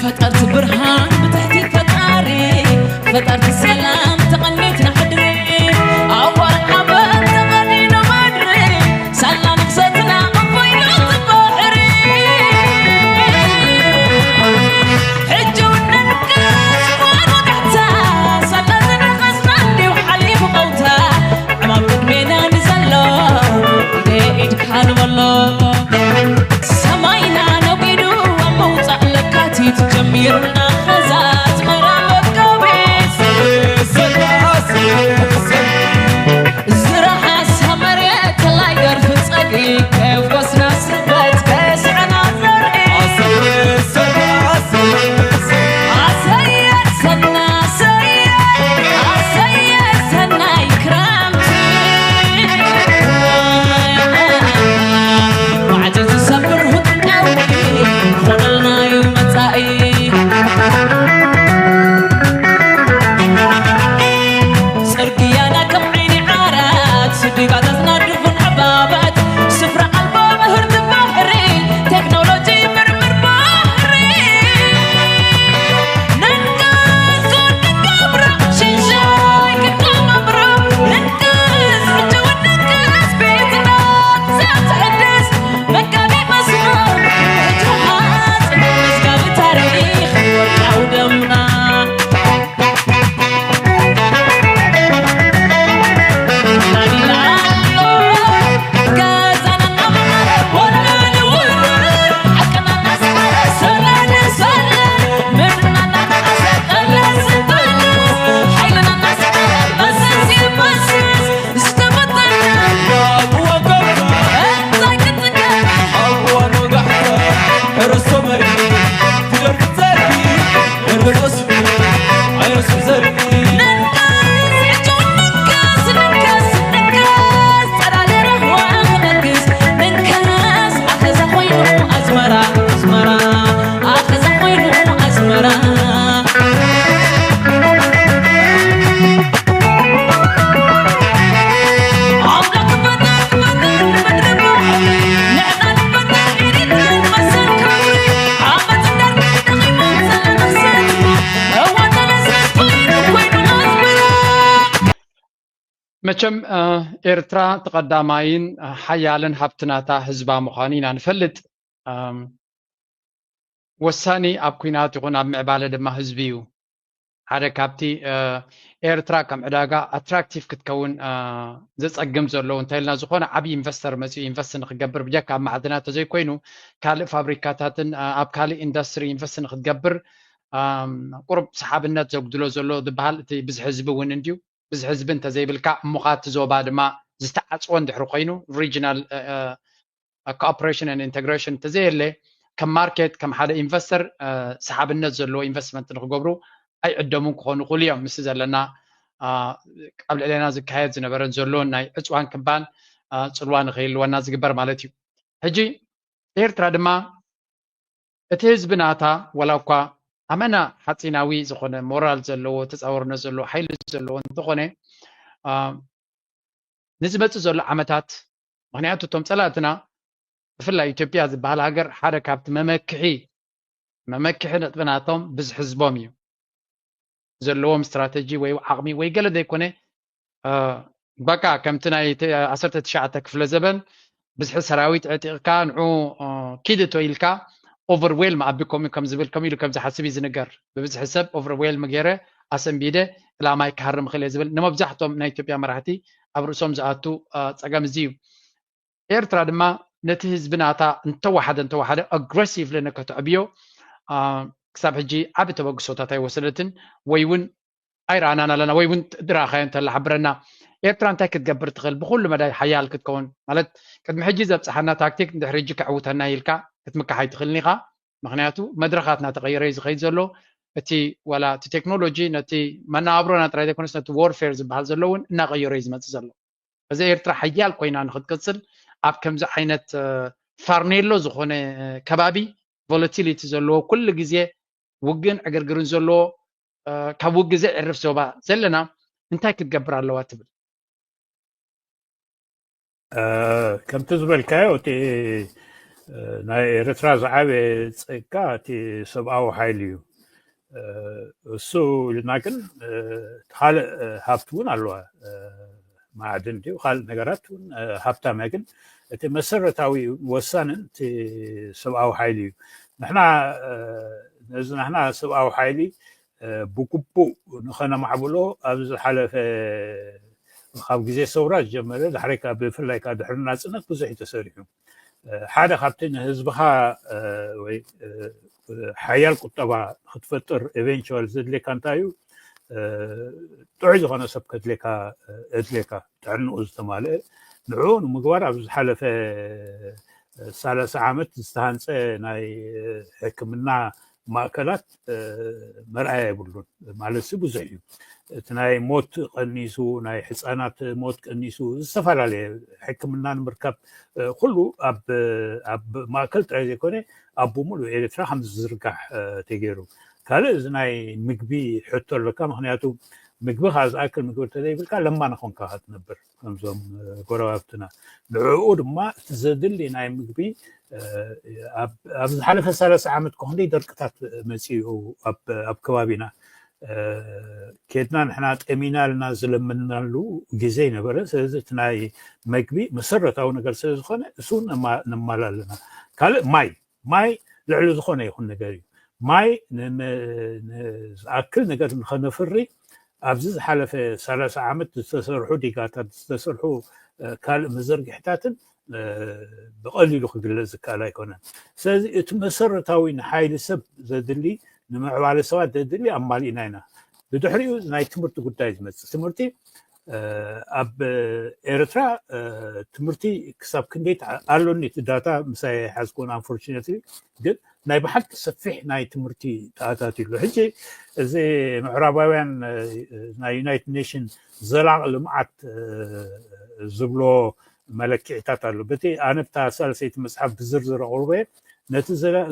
ፈጠርቲ ብርሃን ብትሕቲ ፈጣሪ፣ ፈጠርቲ ሰላም ተቐኒትና ሕድሪ፣ ኣዋል ሓበን ተቐዲኑ ምድሪ፣ ሳላ ንግሰትና ኣቦይና እቲ ባሕሪ። ሕጂ እውን ነንቅስ ጓኖ ጋሕታ፣ ሳላ ዝነኸስና እንዲሁ ሓሊፉ ቀውታ፣ ዕማም ቅድሜና ንዘሎ ኢደ ኢድካ ንበሎ። ሰማይና ነጒዱ ኣብ ምውጻእ ለካቲት ጀሚሩና ኸዛ ኣዝመራ መጋቢት። ዝረሓሳ መሬት ተላይ ደርፊ ጸግዒ ከፍኮስና ስበት ከስዕና ዘርኢ። ኣሰየ ሰና ኣሰየ ኣሰየ ሰናይ ክረምቲ። ማዕጾ ዝሰብር ህጥቃዊ ኾነልና እዩ መጻኢ። ጽርግያና ከም ዓይኒ ዓራት፣ ስዲጋታት ናድፉን ዕባባት፣ ስፍራ ኣልቦ ምህርቲ ባሕሪ፣ ቴክኖሎጂ ምርምር ባሕሪ። ነንቀስ ክንገብሮ፣ ሽንሻይ ክንቀባብሮ፣ ነንቀስ፣ ሕጂ እውን ነንቀስ፣ ቤትና ዘትሕድስ፣ መጋቢ መስመር፣ ሕጂ ሓጽ፣ መዝጋቢ ታሪኽ፣ ወርቃዊ ደምና። መቸም ኤርትራ እቲ ቀዳማይን ሓያልን ሃብትናታ ህዝባ ምዃኑ ኢና ንፈልጥ። ወሳኒ ኣብ ኲናት ይኹን ኣብ ምዕባለ ድማ ህዝቢ እዩ። ሓደ ካብቲ ኤርትራ ከም ዕዳጋ ኣትራክቲቭ ክትከውን ዘጸግም ዘሎ እንታይ ኢልና ዝኾነ ዓብዪ ኢንቨስተር መጺኡ ኢንቨስት ንክገብር ብጀካ ኣብ ማዕድናት ተዘይኮይኑ ካልእ ፋብሪካታትን ኣብ ካልእ ኢንዱስትሪ ኢንቨስት ንክትገብር ቁሩብ ሰሓብነት ዘጉድሎ ዘሎ ዝበሃል እቲ ብዝሒ ህዝቢ እውን እንድዩ። ብዝሒ ህዝቢ እንተዘይብልካ እሞ እቲ ዞባ ድማ ዝተዓጽወ እንድሕሪ ኮይኑ ሪጅናል ኮኦፕሬሽን ኢንተግሬሽን እንተዘየለ ከም ማርኬት ከም ሓደ ኢንቨስተር ሰሓብነት ዘለዎ ኢንቨስትመንት ንክገብሩ ኣይዕደሙን ክኾኑ ይኽእሉ እዮም። ምስ ዘለና ኣብ ልዕሌና ዝካየድ ዝነበረን ዘሎን ናይ ዕፅዋን ክባን ፅልዋ ንክህልወና ዝግበር ማለት እዩ። ሕጂ ኤርትራ ድማ እቲ ህዝቢ ናታ ዋላ እኳ ኣመና ሓፂናዊ ዝኾነ ሞራል ዘለዎ ተፃወርነት ዘለዎ ሓይሊ ዘለዎ እንተኾነ ንዝመፅእ ዘሎ ዓመታት ምክንያቱ እቶም ፀላእትና ብፍላይ ኢትዮጵያ ዝበሃል ሃገር ሓደ ካብቲ መመክሒ መመክሒ ነጥቢ ናቶም ብዝሒ ህዝቦም እዩ። ዘለዎም ስትራተጂ ወይ ዓቕሚ ወይ ገለ ዘይኮነ በቃ ከምቲ ናይ ዓሰርተ ትሽዓተ ክፍለ ዘበን ብዝሒ ሰራዊት ዕጢቕካ ንዑ ኪድ እቶ ኢልካ ኦቨርዌልም ኣቢኮም ከም ዝብል ከምኡ ኢሉ ከም ዝሓስብ እዩ ዝንገር። ብብዝሒ ሰብ ኦቨርዌልም ገይረ ኣሰንቢደ ዕላማይ ክሃርም እኽእል እየ ዝብል ንመብዛሕቶም ናይ ኢትዮጵያ መራሕቲ ኣብ ርእሶም ዝኣቱ ፀገም እዚ እዩ። ኤርትራ ድማ ነቲ ህዝቢ ናታ እንተወሓደ እንተወሓደ ኣግረሲቭሊ ንከተዕብዮ ክሳብ ሕጂ ዓቢ ተበግሶታት ኣይወሰደትን ወይ እውን ኣይረኣናን ኣለና ወይ እውን ድረኣኻዮ እንተላ ሓብረና። ኤርትራ እንታይ ክትገብር ትኽእል ብኩሉ መዳይ ሓያል ክትከውን ማለት ቅድሚ ሕጂ ዘብፅሓና ታክቲክ ንድሕሪ ሕጂ ከዕውተና ኢልካ ክትምካሕ ኣይትኽእልን ኢኻ። ምክንያቱ መድረኻት እናተቐየረ እዩ ዝኸይድ ዘሎ። እቲ ዋላ እቲ ቴክኖሎጂ ነቲ መነባብሮና ጥራይ ዘይኮነስ ነቲ ዎርፌር ዝበሃል ዘሎ እውን እናቐየሮ እዩ ዝመፅእ ዘሎ። እዚ ኤርትራ ሓያል ኮይና ንክትቅፅል ኣብ ከምዚ ዓይነት ፋርኔሎ ዝኾነ ከባቢ ቮለቲሊቲ ዘለዎ ኩሉ ግዜ ውግእን ዕግርግርን ዘለዎ ካብ ውግእ ዘዕርፍ ዞባ ዘለና እንታይ ክትገብር ኣለዋ ትብል? ከምቲ ዝበልካዮ እቲ ናይ ኤርትራ ዝዓበየ ጸጋ እቲ ሰብኣዊ ሓይሊ እዩ። እሱ ኢልና ግን ካልእ ሃብቲ እውን ኣለዋ። ማዕድን ድዩ ካልእ ነገራት እውን ሃብታም እያ፣ ግን እቲ መሰረታዊ ወሳንን እቲ ሰብኣዊ ሓይሊ እዩ። ንሕና ነዚ ናህና ሰብኣዊ ሓይሊ ብግቡእ ንኸነማዕብሎ ኣብ ዝሓለፈ ካብ ግዜ ሰውራ ዝጀመረ ዳሕረይ ካብ ብፍላይ ካብ ድሕሪ ናጽነት ብዙሕ እዩ ተሰሪሑ። ሓደ ካብቲ ንህዝብኻ ወይ ሓያል ቁጠባ ክትፈጥር ኤቨንቹዋል ዘድልየካ እንታይ እዩ? ጥዑይ ዝኾነ ሰብ ከድልየካ እድልየካ፣ ጥዕንኡ ዝተማልአ። ንዕኡ ንምግባር ኣብ ዝሓለፈ ሰላሳ ዓመት ዝተሃንፀ ናይ ሕክምና ማእከላት መርኣያ የብሉን ማለት ብዙሕ እዩ። እቲ ናይ ሞት ቀኒሱ፣ ናይ ህፃናት ሞት ቀኒሱ፣ ዝተፈላለየ ሕክምና ንምርካብ ኩሉ ኣብ ማእከል ጥራይ ዘይኮነ ኣብ ብምሉእ ኤርትራ ከም ዝዝርጋሕ ተገይሩ። ካልእ እዚ ናይ ምግቢ ሕቶ ኣለካ። ምክንያቱ ምግቢ ካብ ዝኣክል ምግቢ እንተዘይብልካ ለማኒ ኮንካ ክትነብር ከምዞም ጎረባብትና። ንዕኡ ድማ እቲ ዘድሊ ናይ ምግቢ ኣብ ዝሓለፈ ሰላሳ ዓመት ከ ክንደይ ደርቅታት መፂኡ ኣብ ከባቢና። ኬድና ንሕና ጠሚና ኢልና ዝለመንናሉ ግዜ ይነበረ። ስለዚ እቲ ናይ መግቢ መሰረታዊ ነገር ስለ ዝኾነ እሱ ነማላልና። ካልእ ማይ፣ ማይ ልዕሊ ዝኾነ ይኹን ነገር እዩ። ማይ ዝኣክል ነገር ንኸነፍሪ ኣብዚ ዝሓለፈ ሰላሳ ዓመት ዝተሰርሑ ዲጋታት፣ ዝተሰርሑ ካልእ መዘርግሕታትን ብቐሊሉ ክግለጽ ዝከኣል ኣይኮነን። ስለዚ እቲ መሰረታዊ ንሓይሊ ሰብ ዘድሊ፣ ንምዕባለ ሰባት ዘድሊ ኣማሊእና ኢና። ብድሕሪኡ ናይ ትምህርቲ ጉዳይ ዝመጽእ። ትምህርቲ ኣብ ኤርትራ ትምህርቲ ክሳብ ክንደይ ኣለኒ፣ እቲ ዳታ ምሳይ ሓዝኩን ኣንፎርቹነትሊ፣ ግን ናይ ብሓቂ ሰፊሕ ናይ ትምህርቲ ተኣታትዩ ኣሎ። ሕጂ እዚ ምዕራባውያን ናይ ዩናይትድ ኔሽን ዘላቕ ልምዓት ዝብሎ መለክዕታት ኣሎ። በቲ ኣነ ብታ ሳልሰይቲ መፅሓፍ ብዝርዝር ኣቕርቦ እየ። ነቲ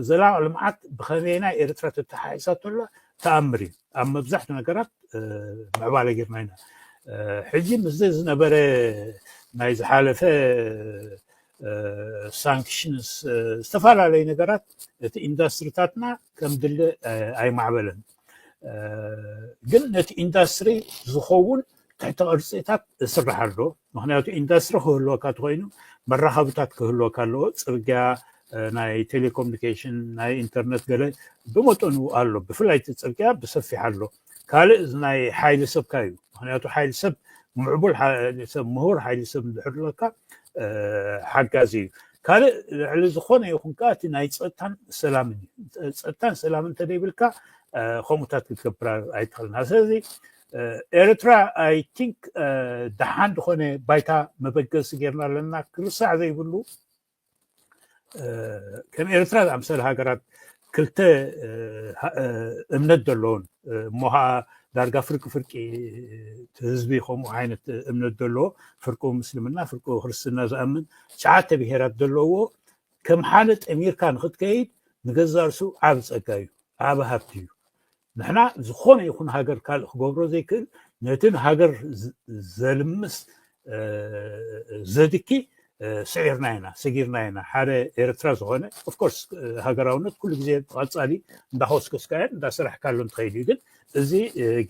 ዘላቕ ልምዓት ብኸመይ ናይ ኤርትራ ተተሓሒሳቶ ኣላ ተኣምር እዩ። ኣብ መብዛሕትኡ ነገራት ምዕባለ ጌርና ኢና። ሕጂ ምስዚ ዝነበረ ናይ ዝሓለፈ ሳንክሽንስ ዝተፈላለዩ ነገራት እቲ ኢንዳስትሪታትና ከም ድለ ኣይማዕበለን። ግን ነቲ ኢንዳስትሪ ዝኸውን ትሕቲ ቅርፂታት ዝስራሕ ኣሎ። ምክንያቱ ኢንዳስትሪ ክህልወካ ተኮይኑ መራኸብታት ክህልወካ ኣለዎ። ፅርግያ፣ ናይ ቴሌኮሙኒኬሽን፣ ናይ ኢንተርነት ገለ ብመጠኑ ኣሎ። ብፍላይ እቲ ፅርግያ ብሰፊሕ ኣሎ። ካልእ ናይ ሓይሊ ሰብካ እዩ። ምክንያቱ ሓይሊ ሰብ ምዕቡል ሰብ፣ ምሁር ሓይሊ ሰብ እንድሕር ኣለካ ሓጋዚ እዩ። ካልእ ልዕሊ ዝኾነ ይኹን ከዓ እቲ ናይ ፀጥታን ሰላምን እዩ። ፀጥታን ሰላምን እንተደይብልካ ከምኡታት ክትገብር ኣይትኽእልና። ስለዚ ኤርትራ ኣይ ቲንክ ደሓን ዝኾነ ባይታ መበገሲ ጌርና ኣለና። ክርሳዕ ዘይብሉ ከም ኤርትራ ዝኣምሰለ ሃገራት ክልተ እምነት ዘለዎን እሞ ከዓ ዳርጋ ፍርቂ ፍርቂ ህዝቢ ከምኡ ዓይነት እምነት ዘለዎ፣ ፍርቁ ምስልምና ፍርቁ ክርስትና ዝኣምን ትሽዓተ ብሄራት ዘለዎ ከም ሓደ ጠሚርካ ንክትከይድ ንገዛእ ርእሱ ዓብ ፀጋ እዩ፣ ዓብ ሃብቲ እዩ። ንሕና ዝኾነ ይኹን ሃገር ካልእ ክገብሮ ዘይክእል ነቲ ንሃገር ዘልምስ ዘድኪ ስዒርና ኢና፣ ሰጊርና ኢና። ሓደ ኤርትራ ዝኾነ ኦፍኮርስ ሃገራውነት ኩሉ ግዜ ብቐፃሊ እንዳኸስከስካዮን እንዳሰራሕካሉን ትኸይድ እዩ። ግን እዚ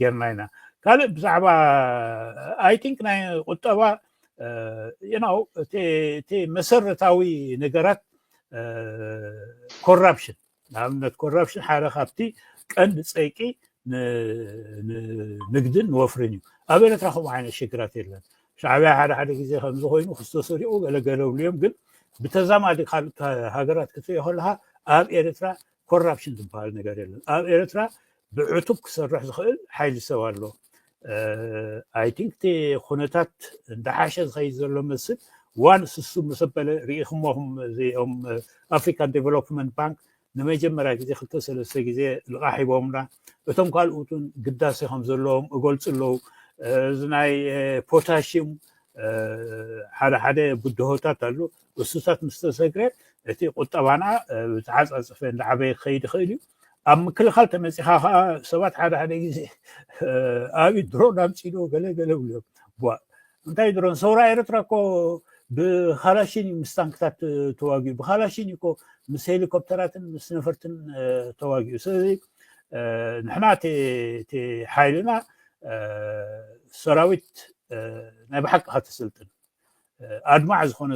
ጌርና ኢና። ካልእ ብዛዕባ ኣይ ቲንክ ናይ ቁጠባ ናው እቲ መሰረታዊ ነገራት ኮራፕሽን፣ ንኣብነት ኮራፕሽን ሓደ ካብቲ ቀንዲ ፀይቂ ንግድን ንወፍርን እዩ። ኣብ ኤርትራ ከምኡ ዓይነት ሽግራት የለን። ሻዕብያ ሓደ ሓደ ግዜ ከምዚ ኮይኑ ክስተሰሪቑ ገለገለ ብሉ እዮም። ግን ብተዛማዲ ካልእ ሃገራት ክትሪኦ ከለካ ኣብ ኤርትራ ኮራፕሽን ዝበሃል ነገር የለን። ኣብ ኤርትራ ብዕቱብ ክሰርሕ ዝኽእል ሓይሊ ሰብ ኣሎ። ኣይ ቲንክ እቲ ኩነታት እንዳሓሸ ዝኸይድ ዘሎ መስል ዋን ስሱ ምስ ኣበለ ርኢኹሞኹም እዚኦም ኣፍሪካን ዴቨሎፕመንት ባንክ ንመጀመርያ ግዜ ክልተ ሰለስተ ግዜ ልቓሕ ሂቦምና። እቶም ካልኦት እውን ግዳሴ ከም ዘለዎም እገልፁ ኣለዉ። እዚ ናይ ፖታሽዩም ሓደ ሓደ ብድሆታት ኣሉ። እሱታት ምስ ተሰግረ እቲ ቁጠባና ብተዓፃፅፈ እንዳዓበየ ክኸይድ ይኽእል እዩ። ኣብ ምክልኻል ተመፂኻ ከዓ ሰባት ሓደ ሓደ ግዜ ኣብይ ድሮን ኣምፂዶ ገለ ገለ ብሉ እዮም። እንታይ ድሮን? ሰውራ ኤርትራ እኮ ብካላሽን እዩ ምስ ታንክታት ተዋጊኡ፣ ብካላሽን እዩ እኮ ምስ ሄሊኮፕተራትን ምስ ነፈርትን ተዋጊኡ። ስለዚ ንሕና እቲ ሓይልና ሰራዊት ናይ ብሓቂ ከተስልጥን ኣድማዕ ዝኾነ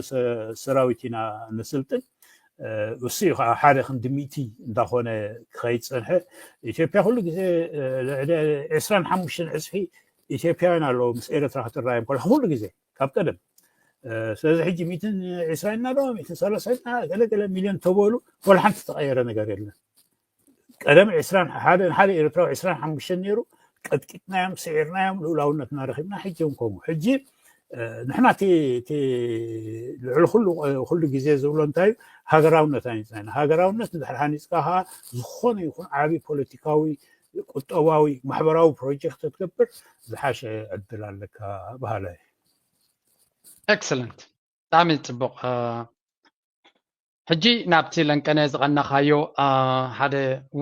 ሰራዊት ኢና ነስልጥን። እሱ እዩ ከዓ ሓደ ክንዲ ሚእቲ እንዳኾነ ክኸይድ ፀንሐ። ኢትዮጵያ ኩሉ ግዜ ልዕሊ ዕስራን ሓሙሽተን ዕፅፊ ኢትዮጵያውያን ኣለዉ ምስ ኤርትራ ክትራዮም ከለካ ኩሉ ግዜ ካብ ቀደም። ስለዚ ሕጂ ሚእትን ዕስራን ኢና ዶ ሚእትን ሰላሳን ኢና ገለገለ ሚልዮን ተበሉ ወላ ሓንቲ ተቐየረ ነገር የለን። ቀደም ዕስራን ሓደ ሓደ ኤርትራዊ ዕስራን ሓሙሽተን ነይሩ። ቀጥቂጥናዮም፣ ስዒርናዮም፣ ልኡላውነትና ረኺብና። ሕጂ እውን ከምኡ። ሕጂ ንሕና እቲ ልዕሊ ኩሉ ኩሉ ግዜ ዝብሎ እንታይ እዩ? ሃገራውነት ኣኒፅና ኢና። ሃገራውነት እንድሕር ሃኒፅካ ከዓ ዝኾነ ይኹን ዓብዪ ፖለቲካዊ፣ ቁጠባዊ፣ ማሕበራዊ ፕሮጀክት ክትገብር ዝሓሸ ዕድል ኣለካ በሃላይ። ኤክሰለንት፣ ብጣዕሚ ፅቡቕ። ሕጂ ናብቲ ለንቀነ ዝቐነኻዮ ሓደ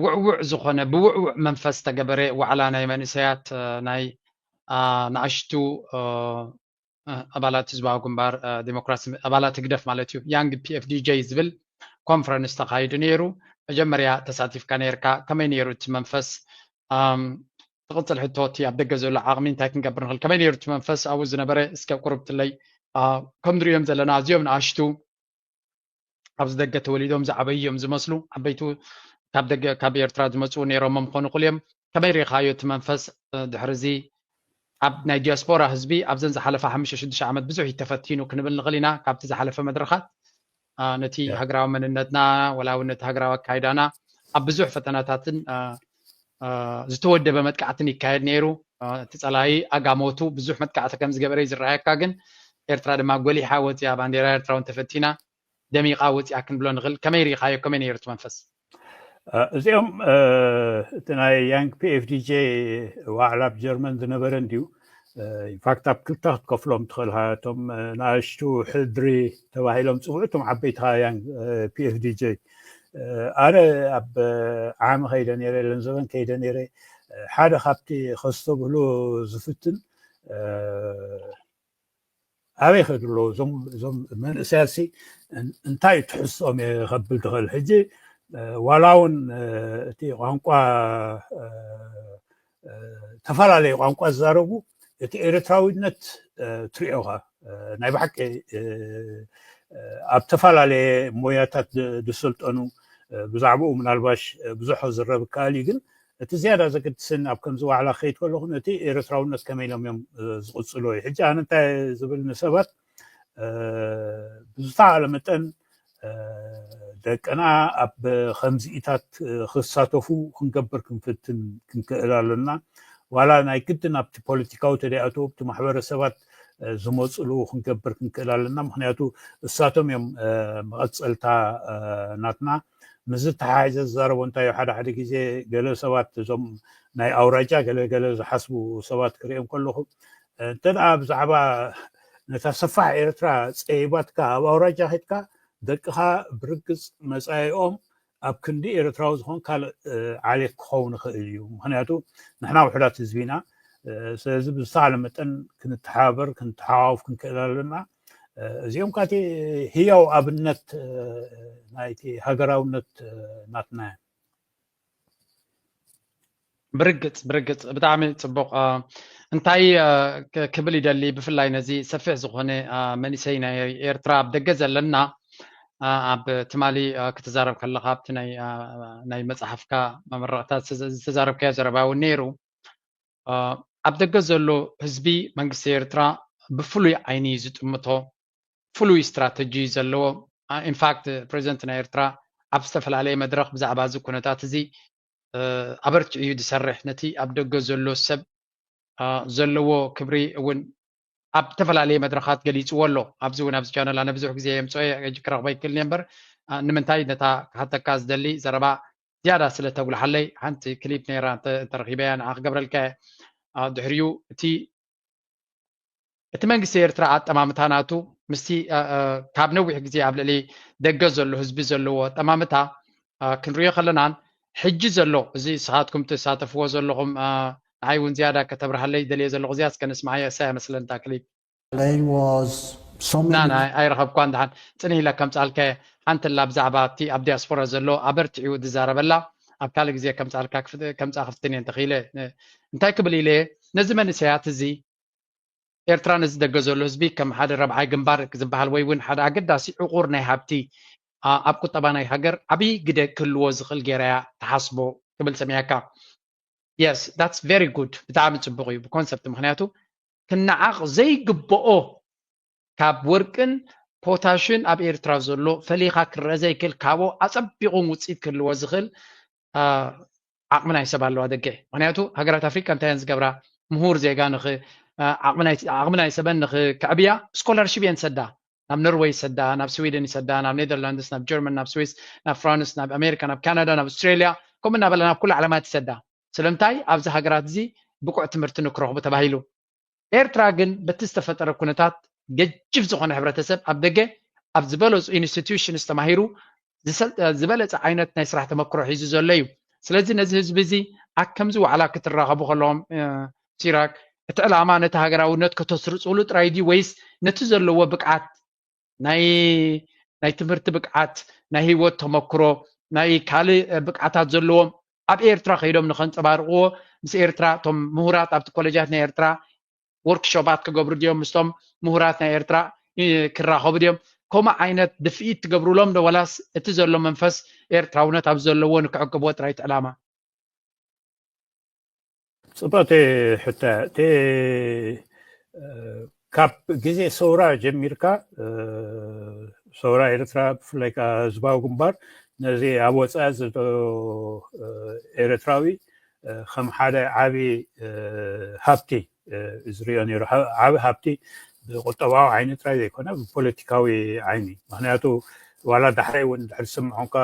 ውዕውዕ ዝኾነ ብውዕውዕ መንፈስ ዝተገበረ ዋዕላ ናይ መንእሰያት ናይ ንኣሽቱ ኣባላት ህዝባዊ ግንባር ዲሞክራሲ ኣባላት ህግደፍ ማለት እዩ፣ ያንግ ፒኤፍዲጄ ዝብል ኮንፈረንስ ተኻይዱ ነይሩ። መጀመርያ ተሳቲፍካ ነይርካ፣ ከመይ ነይሩ እቲ መንፈስ? ትቕፅል ሕቶ እቲ ኣብ ደገ ዘሎ ዓቕሚ እንታይ ክንገብር ንኽእል? ከመይ ነይሩ እቲ መንፈስ ኣብኡ ዝነበረ? እስከ ቁርብትለይ ከም ንሪኦም ዘለና ኣዝዮም ንኣሽቱ ኣብዚ ደገ ተወሊዶም ዝዓበዩ እዮም ዝመስሉ። ዓበይቱ ካብ ደገ ካብ ኤርትራ ዝመፁ ነይሮም ምኾኑ ክእል እዮም። ከመይ ሪኢኻዮ እቲ መንፈስ? ድሕሪ እዚ ኣብ ናይ ዲያስፖራ ህዝቢ ኣብዘን ዝሓለፋ ሓሙሽተ ሽዱሽተ ዓመት ብዙሕ እዩ ተፈቲኑ ክንብል ንኽእል ኢና። ካብቲ ዝሓለፈ መድረኻት ነቲ ሃገራዊ መንነትና ወላ እውን ነቲ ሃገራዊ ኣካይዳና ኣብ ብዙሕ ፈተናታትን ዝተወደበ መጥቃዕትን ይካየድ ነይሩ። እቲ ፀላኢ ኣጋሞቱ ብዙሕ መጥቃዕቲ ከም ዝገበረ እዩ ዝረኣየካ። ግን ኤርትራ ድማ ጎሊሓ ወፂኣ፣ ባንዴራ ኤርትራ እውን ተፈቲና ደሚቓ ወፂኣ ክንብሎ ንኽእል። ከመይ ሪኢኻዮ? ከመይ ነይሩ እቲ መንፈስ? እዚኦም እቲ ናይ ያንግ ፒኤፍዲጄ ዋዕላ ኣብ ጀርመን ዝነበረ እንድዩ። ኢንፋክት ኣብ ክልተ ክትከፍሎም ትኽእል። እቶም ንኣሽቱ ሕድሪ ተባሂሎም ፅውዑ፣ እቶም ዓበይቲ ያንግ ፒኤፍዲጄ። ኣነ ኣብ ዓሚ ከይደ ነይረ፣ ለንዘበን ከይደ ነይረ። ሓደ ካብቲ ከስተብህሎ ዝፍትን ኣበይ ከድሎ እዞም እዞም መንእሰያትሲ እንታይ ትሕዝኦም እየ ከብል ትኽእል። ሕጂ ዋላ እውን እቲ ቋንቋ ተፈላለየ ቋንቋ ዝዛረቡ እቲ ኤርትራዊነት ትሪኦኻ ናይ ብሓቂ ኣብ ተፈላለየ ሞያታት ዝሰልጠኑ ብዛዕባኡ ምናልባሽ ብዙሕ ክዝረብ ይከኣል እዩ። ግን እቲ ዝያዳ ዘገድስን ኣብ ከምዚ ዋዕላ ክኸይድ ከለኹ ነቲ ኤርትራውነት ከመይ ኢሎም እዮም ዝቕፅሎ እዩ። ሕጂ ኣነ እንታይ ዝብል ንሰባት ብዝተኻለ መጠን ደቅና ኣብ ከምዚኢታት ክሳተፉ ክንገብር ክንፍትን ክንክእል ኣለና። ዋላ ናይ ግድን ኣብቲ ፖለቲካዊ ተደይኣተው ኣብቲ ማሕበረሰባት ዝመፅሉ ክንገብር ክንክእል ኣለና። ምክንያቱ እሳቶም እዮም መቐፀልታ ናትና። ምስ ዝተሓሓዘ ዝዛረቦ እንታይ ሓደ ሓደ ግዜ ገለ ሰባት እዞም ናይ ኣውራጃ ገለ ገለ ዝሓስቡ ሰባት ክሪኦም ከለኹ እንተ ብዛዕባ ነታ ሰፋሕ ኤርትራ ፀይባትካ ኣብ ኣውራጃ ከድካ ደቅኻ ብርግፅ መፃኢኦም ኣብ ክንዲ ኤርትራዊ ዝኾን ካልእ ዓሌት ክኸውን ይኽእል እዩ። ምክንያቱ ንሕና ውሕዳት ህዝቢ ኢና። ስለዚ ብዝተኻለ መጠን ክንተሓባበር ክንተሓዋወፍ ክንክእል ኣለና። እዚኦም ካቲ ህያው ኣብነት ናይቲ ሃገራውነት ናትና እዮም። ብርግፅ ብርግፅ ብጣዕሚ ፅቡቕ። እንታይ ክብል ይደሊ ብፍላይ ነዚ ሰፊሕ ዝኾነ መንእሰይ ናይ ኤርትራ ኣብ ደገ ዘለና ኣብ ትማሊ ክትዛረብ ከለካ ኣብቲ ናይ መፅሓፍካ መመረቕታ ዝተዛረብካዮ ዘረባ እውን ነይሩ። ኣብ ደገ ዘሎ ህዝቢ መንግስቲ ኤርትራ ብፍሉይ ዓይኒ እዩ ዝጥምቶ። ፍሉይ ስትራተጂ ዘለዎ ኢንፋክት ፕሬዚደንት ናይ ኤርትራ ኣብ ዝተፈላለየ መድረክ ብዛዕባ እዚ ኩነታት እዚ ኣበርቲዑ እዩ ዝሰርሕ። ነቲ ኣብ ደገ ዘሎ ሰብ ዘለዎ ክብሪ እውን ኣብ ዝተፈላለየ መድረኻት ገሊፅዎ ኣሎ። ኣብዚ እውን ኣብዚ ቻነል ኣነ ብዙሕ ግዜ የምፅኦ እየ፣ ሕጂ ክረኽቦ ይክእል እየ እምበር ንምንታይ ነታ ክሓተካ ዝደሊ ዘረባ ዝያዳ ስለ ተጉልሓለይ ሓንቲ ክሊፕ ነይራ እንተረኺበያ ንዓ ክገብረልካ እየ። ድሕሪኡ እቲ እቲ መንግስቲ ኤርትራ ኣጠማምታ ናቱ ምስቲ ካብ ነዊሕ ግዜ ኣብ ልዕሊ ደገ ዘሎ ህዝቢ ዘለዎ ኣጠማምታ ክንሪኦ ከለናን ሕጂ ዘሎ እዚ ንስኻትኩም ትሳተፍዎ ዘለኹም ንዓይ እውን ዝያዳ ከተብርሃለይ ደልየ ዘለኹ እዚኣ እስከ ንስምዓያ እሳ እያ መስለኒ እታ ክሊፕ። Lane was So many ናና ኣይረኸብኳን። ደሓን ጽንሕ ኢለ ከምጻልከ ሓንቲ ላ ብዛዕባ እቲ ኣብ ዲያስፖራ ዘሎ ኣበርቲዑ ዝዛረበላ ኣብ ካልእ ግዜ ከምጻልካ ክፍት- ከምጻ ክፍትን እየ እንተኽኢለ። እ፣ እንታይ ክብል ኢለ ነዚ መንእሰያት እዚ ኤርትራ ነዚ ደገ ዘሎ ህዝቢ ከም ሓደ ረብዓይ ግንባር ዝበሃል ወይ እውን ሓደ ኣገዳሲ ዕቑር ናይ ሃብቲ ኣ- ኣብ ቁጠባ ናይ ሃገር ዓብዪ ግደ ክህልዎ ዝኽእል ጌራ እያ ትሓስቦ ክብል ሰሚዐካ። Yes, that's very good። ብጣዕሚ ጽቡቕ እዩ ብኮንሰፕት። ምክንያቱ ክነዓቕ ዘይግብኦ ካብ ወርቅን ፖታሽን ኣብ ኤርትራ ዘሎ ፈሊኻ ክረአ ዘይክእል ካብኡ ኣጸቢቑ ውፅኢት ክህልዎ ዝኽእል አ፣ ዓቕሚ ናይ ሰብ ኣለዋ ደገ። ምክንያቱ ሃገራት ኣፍሪካ እንታይ እየን ዝገብራ? ምሁር ዜጋ ንኽ አ፣ ዓቕሚ ናይ ዓቕሚ ናይ ሰበን ንኽከዕብያ ስኮላርሽፕ እየን ዝሰዳ። ናብ ኖርወይ ይሰዳ፣ ናብ ስዊድን ይሰዳ፣ ናብ ኔደርላንድስ፣ ናብ ጀርመን፣ ናብ ስዊስ፣ ናብ ፍራንስ፣ ናብ ኣሜሪካ፣ ናብ ካናዳ፣ ናብ ኣውስትሬልያ፣ ከምኡ እናበላ ናብ ኩሉ ዓለማት ይሰዳ። ስለምንታይ? ኣብዚ ሃገራት እዚ ብቁዕ ትምህርቲ ንክረኽቡ ተባሂሉ። ኤርትራ ግን በቲ ዝተፈጠረ ኩነታት ገጅፍ ዝኾነ ሕብረተሰብ ኣብ ደገ ኣብ ዝበለፁ ኢንስቲትዩሽንስ ተማሂሩ ዝሰል- ዝበለፀ ዓይነት ናይ ስራሕ ተመክሮ ሒዙ ዘሎ እዩ። ስለዚ ነዚ ህዝቢ እዚ ኣብ ከምዚ ዋዕላ ክትራኸቡ ከለዎም እ፣ ሲራክ እቲ ዕላማ ነቲ ሃገራውነት ከተስርፅሉ ጥራይ ድዩ ወይስ ነቲ ዘለዎ ብቅዓት ናይ ናይ ትምህርቲ ብቅዓት ናይ ህይወት ተመክሮ ናይ ካልእ ብቅዓታት ዘለዎም ኣብ ኤርትራ ከይዶም ንኸንፀባርቅዎ ምስ ኤርትራ እቶም ምሁራት ኣብቲ ኮሌጃት ናይ ኤርትራ ወርክሾፓት ክገብሩ ድዮም ምስቶም ምሁራት ናይ ኤርትራ እ፣ ክራኸቡ ድዮም? ከምኡ ዓይነት ድፍኢት ትገብሩሎም ዶ ወላስ እቲ ዘሎ መንፈስ ኤርትራውነት ኣብ ዘለዎ ንክዕቅብዎ ጥራይ እቲ ዕላማ? ጽቡቕቲ ሕቶ። እቲ ካብ ግዜ ሰውራ ጀሚርካ ሰውራ ኤርትራ ብፍላይ ከዓ ህዝባዊ ግንባር ነዚ ኣብ ወፃኢ ዘሎ ኤርትራዊ ከም ሓደ ዓቢ ሃብቲ ዝሪኦ ነይሩ። ዓቢ ሃብቲ ብቁጠባዊ ዓይኒ ጥራይ ዘይኮነ ብፖለቲካዊ ዓይኒ። ምክንያቱ ዋላ ዳሕረይ እውን ድሕሪ ስምዖንካ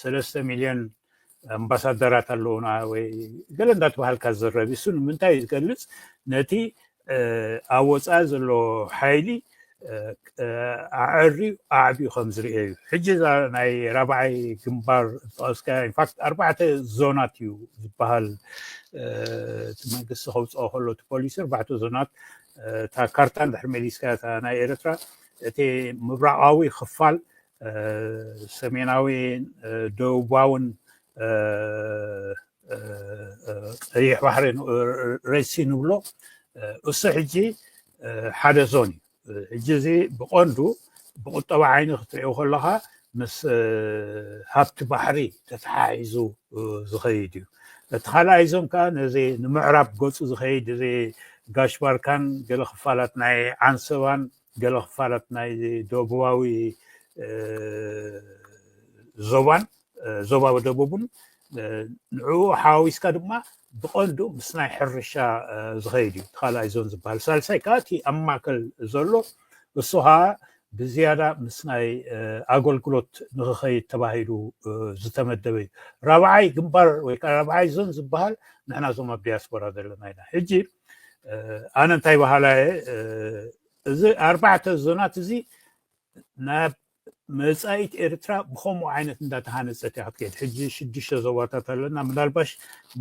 ሰለስተ ሚልዮን ኣምባሳደራት ኣለውና ወይ ገለ እንዳተባሃልካ ዝዘረብ እሱ ንምንታይ እዩ ዝገልፅ? ነቲ ኣብ ወፃኢ ዘሎ ሓይሊ ኣዐርዩ ኣዕብዩ ከም ዝርኤ እዩ። ሕጂ እዛ ናይ ራብዓይ ግንባር ዝጠቐስካ ኢንፋክት ኣርባዕተ ዞናት እዩ ዝበሃል እቲ መንግስቲ ከውፅኦ ከሎ እቲ ፖሊሲ ኣርባዕተ ዞናት እታ ካርታ እንድሕር መሊስካ እታ ናይ ኤርትራ እቲ ምብራቓዊ ክፋል ሰሜናዊ ደቡባውን ቀይሕ ባሕሪ ሬድሲ ንብሎ እሱ ሕጂ ሓደ ዞን እዩ። ሕጂ እዚ ብቐንዱ ብቁጠባ ዓይኒ ክትሪኦ ከለካ ምስ ሃብቲ ባሕሪ ተተሓሒዙ ዝኸይድ እዩ። እቲ ካልኣይ ዞን ከዓ ነዚ ንምዕራብ ገፁ ዝኸይድ እዚ ጋሽ ባርካን ገለ ክፋላት ናይ ዓንሰባን ገለ ክፋላት ናይ ደቡባዊ ዞባን ዞባ ደቡብን ንዕኡ ሓዋዊስካ ድማ ብቐንዱ ምስ ናይ ሕርሻ ዝኸይድ እዩ እቲ ካልኣይ ዞን ዝበሃል። ሳልሳይ ከዓ እቲ ኣብ ማእከል ዘሎ እሱ ከዓ ብዝያዳ ምስ ናይ ኣገልግሎት ንክኸይድ ተባሂሉ ዝተመደበ እዩ። ራብዓይ ግንባር ወይ ከዓ ራብዓይ ዞን ዝበሃል ንሕና እዞም ኣብ ዲያስፖራ ዘለና ኢና። ሕጂ ኣነ እንታይ በሃላ እየ፣ እዚ ኣርባዕተ ዞናት እዚ ናብ መፃኢት ኤርትራ ብከምኡ ዓይነት እንዳተሃነፀት እያ ክትከይድ። ሕጂ ሽዱሽተ ዞባታት ኣለና። ምናልባሽ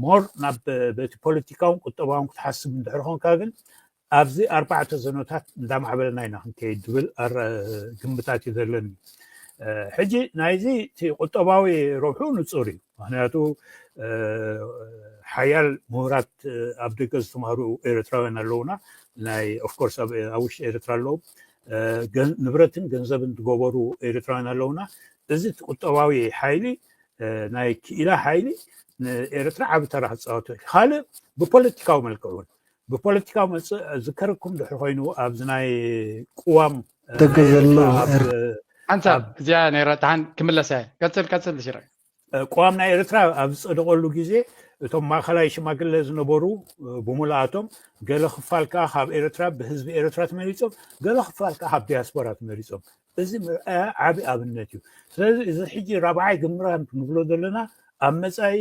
ሞር ናብ በቲ ፖለቲካውን ቁጠባውን ክትሓስብ እንድሕር ኮንካ ግን ኣብዚ ኣርባዕተ ዞኖታት እንዳማዕበልና ኢና ክንከይድ ዝብል ግምታት እዩ ዘለኒ። ሕጂ ናይዚ እቲ ቁጠባዊ ረብሑ ንፁር እዩ። ምክንያቱ ሓያል ምሁራት ኣብ ደገ ዝተማህሩ ኤርትራውያን ኣለውና። ናይ ኦፍኮርስ ኣብ ውሽጢ ኤርትራ ኣለዉ። ንብረትን ገንዘብን ዝገበሩ ኤርትራውያን ኣለውና። እዚ እቲ ቁጠባዊ ሓይሊ ናይ ክኢላ ሓይሊ ንኤርትራ ዓቢ ተራ ክፃወት ይኽእል። ካልእ ብፖለቲካዊ መልክዕ እውን ብፖለቲካዊ መፅእ ዝከረኩም ድሕር ኮይኑ ኣብዚ ናይ ቅዋም ደገ ዘሎ ኣብ- ኤር- ሓንሳብ እዚኣ ነይረ ተሓን ክምለሰ ቀፅል ቀፅል ሽረ ቅዋም ናይ ኤርትራ ኣብ ዝፀደቐሉ ግዜ እቶም ማእኸላይ ሽማግለ ዝነበሩ ብሙሉኣቶም ገለ ክፋል ከዓ ካብ ኤርትራ ብህዝቢ ኤርትራ ተመሪፆም ገለ ክፋል ከዓ ካብ ዲያስፖራ ተመሪፆም። እዚ ምርኣያ ዓቢ ኣብነት እዩ። ስለዚ እዚ ሕጂ ራብዓይ ግንባር ንብሎ ዘለና ኣብ መፃኢ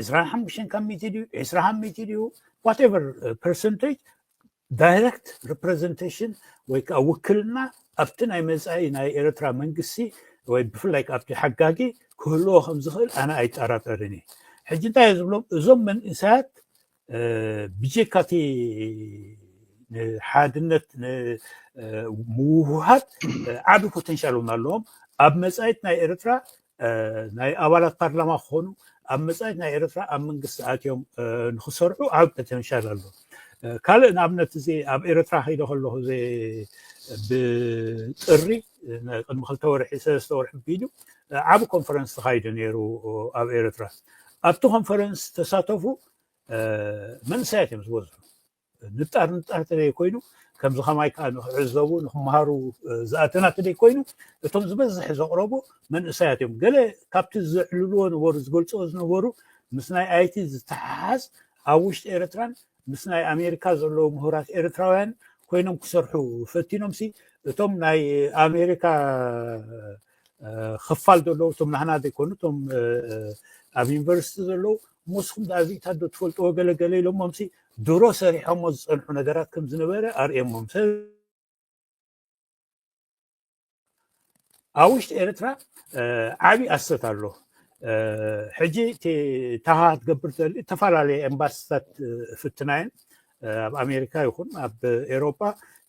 ዕስራን ሓሙሽተን ካብ ሚእቲ ድዩ ዕስራ ካብ ሚእቲ ድዩ ዋቴቨር ፐርሰንቴጅ ዳይረክት ሪፕሬዘንቴሽን ወይ ከዓ ውክልና ኣብቲ ናይ መፃኢ ናይ ኤርትራ መንግስቲ ወይ ብፍላይ ኣብቲ ሓጋጊ ክህልዎ ከም ዝኽእል ኣነ ኣይጠራጠርን እየ። ሕጂ እንታይ እየ ዝብሎም እዞም መንእሰያት ብጀካቲ ንሓድነት ንምውህሃድ ዓቢ ፖተንሻል እውን ኣለዎም። ኣብ መጻኢት ናይ ኤርትራ ናይ ኣባላት ፓርላማ ክኾኑ፣ ኣብ መጻኢት ናይ ኤርትራ ኣብ መንግስቲ ኣትዮም ንክሰርሑ ዓቢ ፖተንሻል ኣሎ። ካልእ ንኣብነት፣ እዚ ኣብ ኤርትራ ከይደ ከለኹ፣ እዚ ብጥሪ ቅድሚ ክልተ ወርሒ፣ ሰለስተ ወርሒ ቢሉ ዓቢ ኮንፈረንስ ተኻይደ ነይሩ ኣብ ኤርትራ። ኣብቲ ኮንፈረንስ ተሳተፉ መንእሰያት እዮም ዝበዝሑ። ንጣር ንጣር ተደይ ኮይኑ፣ ከምዚ ከማይ ከዓ ንክዕዘቡ ንክመሃሩ ዝኣተና ተደይ ኮይኑ፣ እቶም ዝበዝሕ ዘቕረቡ መንእሰያት እዮም። ገለ ካብቲ ዘዕልልዎ ነበሩ፣ ዝገልፅዎ ዝነበሩ፣ ምስ ናይ ኣይቲ ዝተሓሓዝ፣ ኣብ ውሽጢ ኤርትራን ምስ ናይ ኣሜሪካ ዘለዉ ምሁራት ኤርትራውያን ኮይኖም ክሰርሑ ፈቲኖም ሲ፣ እቶም ናይ ኣሜሪካ ክፋል ዘለዉ፣ እቶም ናህና ዘይኮኑ፣ እቶም ኣብ ዩኒቨርሲቲ ዘለዉ፣ ምስኹም ዳዚታት ዶ ትፈልጥዎ ገለ ገለ ኢሎሞም ሲ፣ ድሮ ሰሪሖሞ ዝፀንሑ ነገራት ከም ዝነበረ ኣርእየሞም። ሰብ ኣብ ውሽጢ ኤርትራ ዓብዪ ኣሰት ኣሎ። ሕጂ እቲ ታሃ ትገብር ዘል እተፈላለየ ኤምባስታት ፍትናየን ኣብ ኣሜሪካ ይኹን ኣብ ኤሮፓ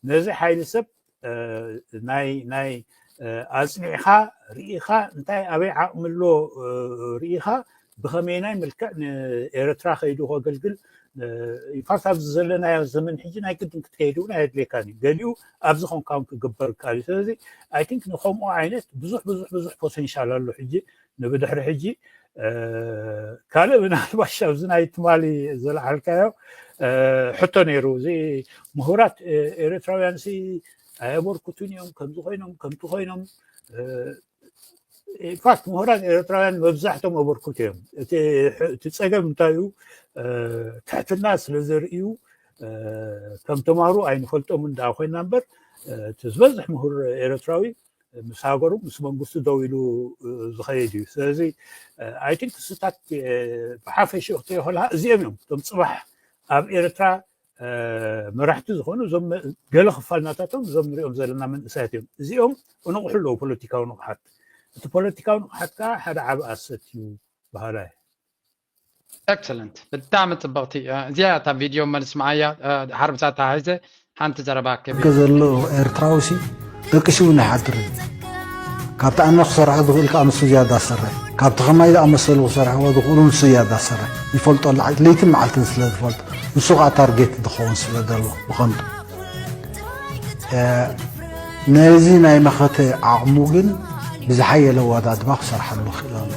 ነዚ ሓይሊ ሰብ ናይ ናይ ኣጽኒዕኻ ርኢኻ እንታይ ኣበይ ዓቕሚ ኣሎ ርኢኻ ብኸመይናይ መልክዕ ንኤርትራ ከይዱ ከገልግል ኢንፋክት ኣብዚ ዘለናዮ ዘመን ሕጂ ናይ ግድን ክትከይድ እውን ኣየድልየካን እዩ። ገሊኡ ኣብዚ ኮንካ እውን ክግበር ይከኣል እዩ። ስለዚ ኣይ ቲንክ ንከምኡ ዓይነት ብዙሕ ብዙሕ ብዙሕ ፖቴንሻል ኣሎ። ሕጂ ንብድሕሪ ሕጂ ካልእ ምናልባሽ ኣብዚ ናይ ትማሊ ዘለዓልካዮ ሕቶ ነይሩ። እዚ ምሁራት ኤርትራውያን ሲ ኣየበርክቱን እዮም፣ ከምዚ ኮይኖም ከምቲ ኮይኖም። ኢንፋክት ምሁራት ኤርትራውያን መብዛሕቶም ኣበርክቱ እዮም። እቲ ጸገም እንታይ እዩ? ትሕትና ስለ ዘርእዩ ከም ተማሩ ኣይንፈልጦምን ደኣ ኮይና እምበር፣ እቲ ዝበዝሕ ምሁር ኤርትራዊ ምስ ሃገሩ ምስ መንግስቱ ደው ኢሉ ዝኸይድ እዩ። ስለዚ ኣይ ቲንክ ክስታት ብሓፈሽኡ ክትሪኦ ከለካ እዚኦም እዮም እቶም ጽባሕ ኣብ ኤርትራ መራሕቲ ዝኾኑ። እዞም ገለ ክፋል ናታቶም እዞም ንሪኦም ዘለና መንእሰያት እዮም። እዚኦም እንቑሑ ኣለዉ ፖለቲካዊ ንቕሓት። እቲ ፖለቲካዊ ንቕሓት ከዓ ሓደ ዓቢ ኣሰት እዩ በሃላይ። ኤክሰለንት፣ ብጣዕሚ ጽብቕቲ። እዚኣ እታ ቪድዮ መልስ መዓያ ሓርብሳ ተሓሒዘ ሓንቲ ዘረባ ክብል ዘሎ ኤርትራዊ ሲ ደቂ ሽውን ኣይሓድርን። ካብቲ ኣነ ክሰርሖ ዝኽእል ከዓ ንሱ ዝያዳ ዝሰርሕ፣ ካብቲ ከማይ ዝኣመሰሉ ክሰርሕዎ ዝኽእሉ ንሱ ዝያዳ ዝሰርሕ ይፈልጦ፣ ለይትን መዓልትን ስለ ዝፈልጥ፣ ንሱ ከዓ ታርጌት ዝኸውን ስለ ዘሎ ብኸንቱ። ነዚ ናይ መኸተ ዓቕሙ ግን ብዝሓየለ ኣወዳድባ ክሰርሓሉ ይኽእል ኣሎ።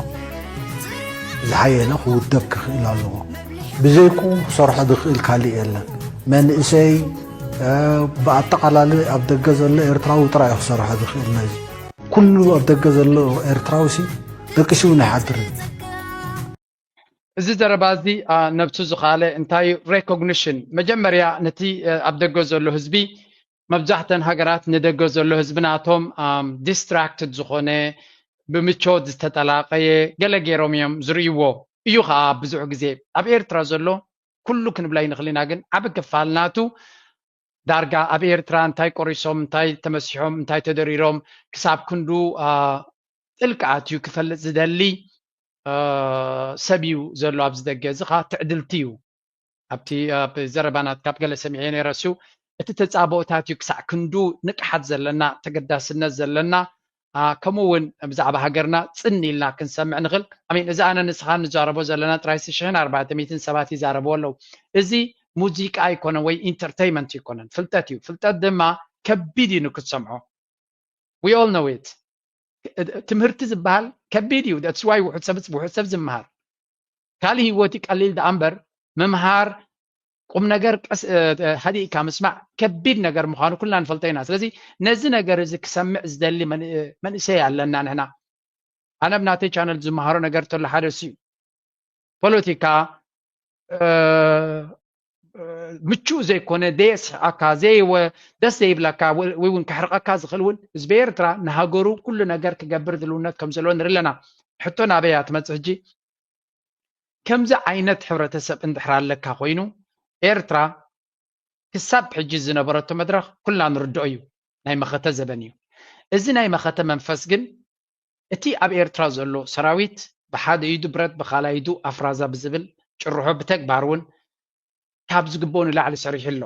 ዝሓየለ ክውደብ ክኽእል ኣለዎ። ብዘይኩ ክሰርሖ ዝኽእል ካልእ የለን። መንእሰይ ብኣጠቓላሊ ኣብ ደገ ዘሎ ኤርትራዊ ጥራይ ክሰርሖ ዝኽእል ነዚ። ኩሉ ኣብ ደገ ዘሎ ኤርትራዊ ሲ ደቂሱ እውን ኣይሓድርን። እዚ ዘረባ እዚ ነብሱ ዝኻለ እንታይ ሬኮግኒሽን መጀመርያ ነቲ ኣብ ደገ ዘሎ ህዝቢ መብዛሕተን ሃገራት ንደገ ዘሎ ህዝቢ ናቶም ዲስትራክትድ ዝኾነ ብምቾት ዝተጠላቀየ ገለ ገይሮም እዮም ዝርእይዎ እዩ ከዓ ብዙሕ ግዜ ኣብ ኤርትራ ዘሎ ኩሉ ክንብላ ይንኽል ኢና ግን ዓብ ክፋል ናቱ ዳርጋ ኣብ ኤርትራ እንታይ ቆሪሶም እንታይ ተመሲሖም እንታይ ተደሪሮም ክሳብ ክንዱ ጥልቂ ኣትዩ ክፈልጥ ዝደሊ ሰብ እዩ ዘሎ ኣብዚ ደገ እዚ ከዓ ትዕድልቲ እዩ ኣብቲ ኣብ ዘረባናት ካብ ገለ ሰሚዐ ነይረ እሱ እቲ ተፃብኦታት እዩ ክሳዕ ክንዱ ንቅሓት ዘለና ተገዳስነት ዘለና ከምኡ እውን ብዛዕባ ሃገርና ፅን ኢልና ክንሰምዕ ንኽእል ኣሚን እዚ ኣነ ንስኻ ንዛረቦ ዘለና ጥራይ ሽሕን ኣርባዕተ ሚእትን ሰባት ይዛረብዎ ኣለዉ እዚ ሙዚቃ ኣይኮነን ወይ ኢንተርቴይመንት ይኮነን ፍልጠት እዩ ፍልጠት ድማ ከቢድ እዩ ንክትሰምዖ we all know it ትምህርቲ ዝበሃል ከቢድ እዩ that's why ውሑድ ሰብ ውሑድ ሰብ ዝመሃር ካልእ ህይወት እዩ ቀሊል ደኣ እምበር ምምሃር ቁም ነገር ቀስ ሃዲእካ ምስማዕ ከቢድ ነገር ምዃኑ ኩልና ንፈልጦ ኢና ስለዚ ነዚ ነገር እዚ ክሰምዕ ዝደሊ መንእሰይ ኣለና ንሕና ኣነ ኣብ ናተይ ቻነል ዝመሃሮ ነገር ተሎ ሓደ እሱ እዩ ፖለቲካ ምቹእ ዘይኮነ ዘየስሕቐካ ዘይወ ደስ ዘይብለካ ወይ እውን ክሕርቐካ ዝኽእል እውን ህዝቢ ኤርትራ ንሃገሩ ኩሉ ነገር ክገብር ድልውነት ከም ዘለዎ ንርኢ ኣለና ሕቶ ናበይ እያ ትመፅእ ሕጂ ከምዚ ዓይነት ሕብረተሰብ እንድሕር ኣለካ ኮይኑ ኤርትራ ክሳብ ሕጂ ዝነበረቶ መድረኽ ኩልና ንርድኦ እዩ ናይ መኸተ ዘበን እዩ እዚ ናይ መኸተ መንፈስ ግን እቲ ኣብ ኤርትራ ዘሎ ሰራዊት ብሓደ ኢዱ ብረት ብኻልኣይ ኢዱ ኣፍራዛ ብዝብል ጭርሖ ብተግባር እውን ካብ ዝግብኦ ንላዕሊ ሰሪሑ ኣሎ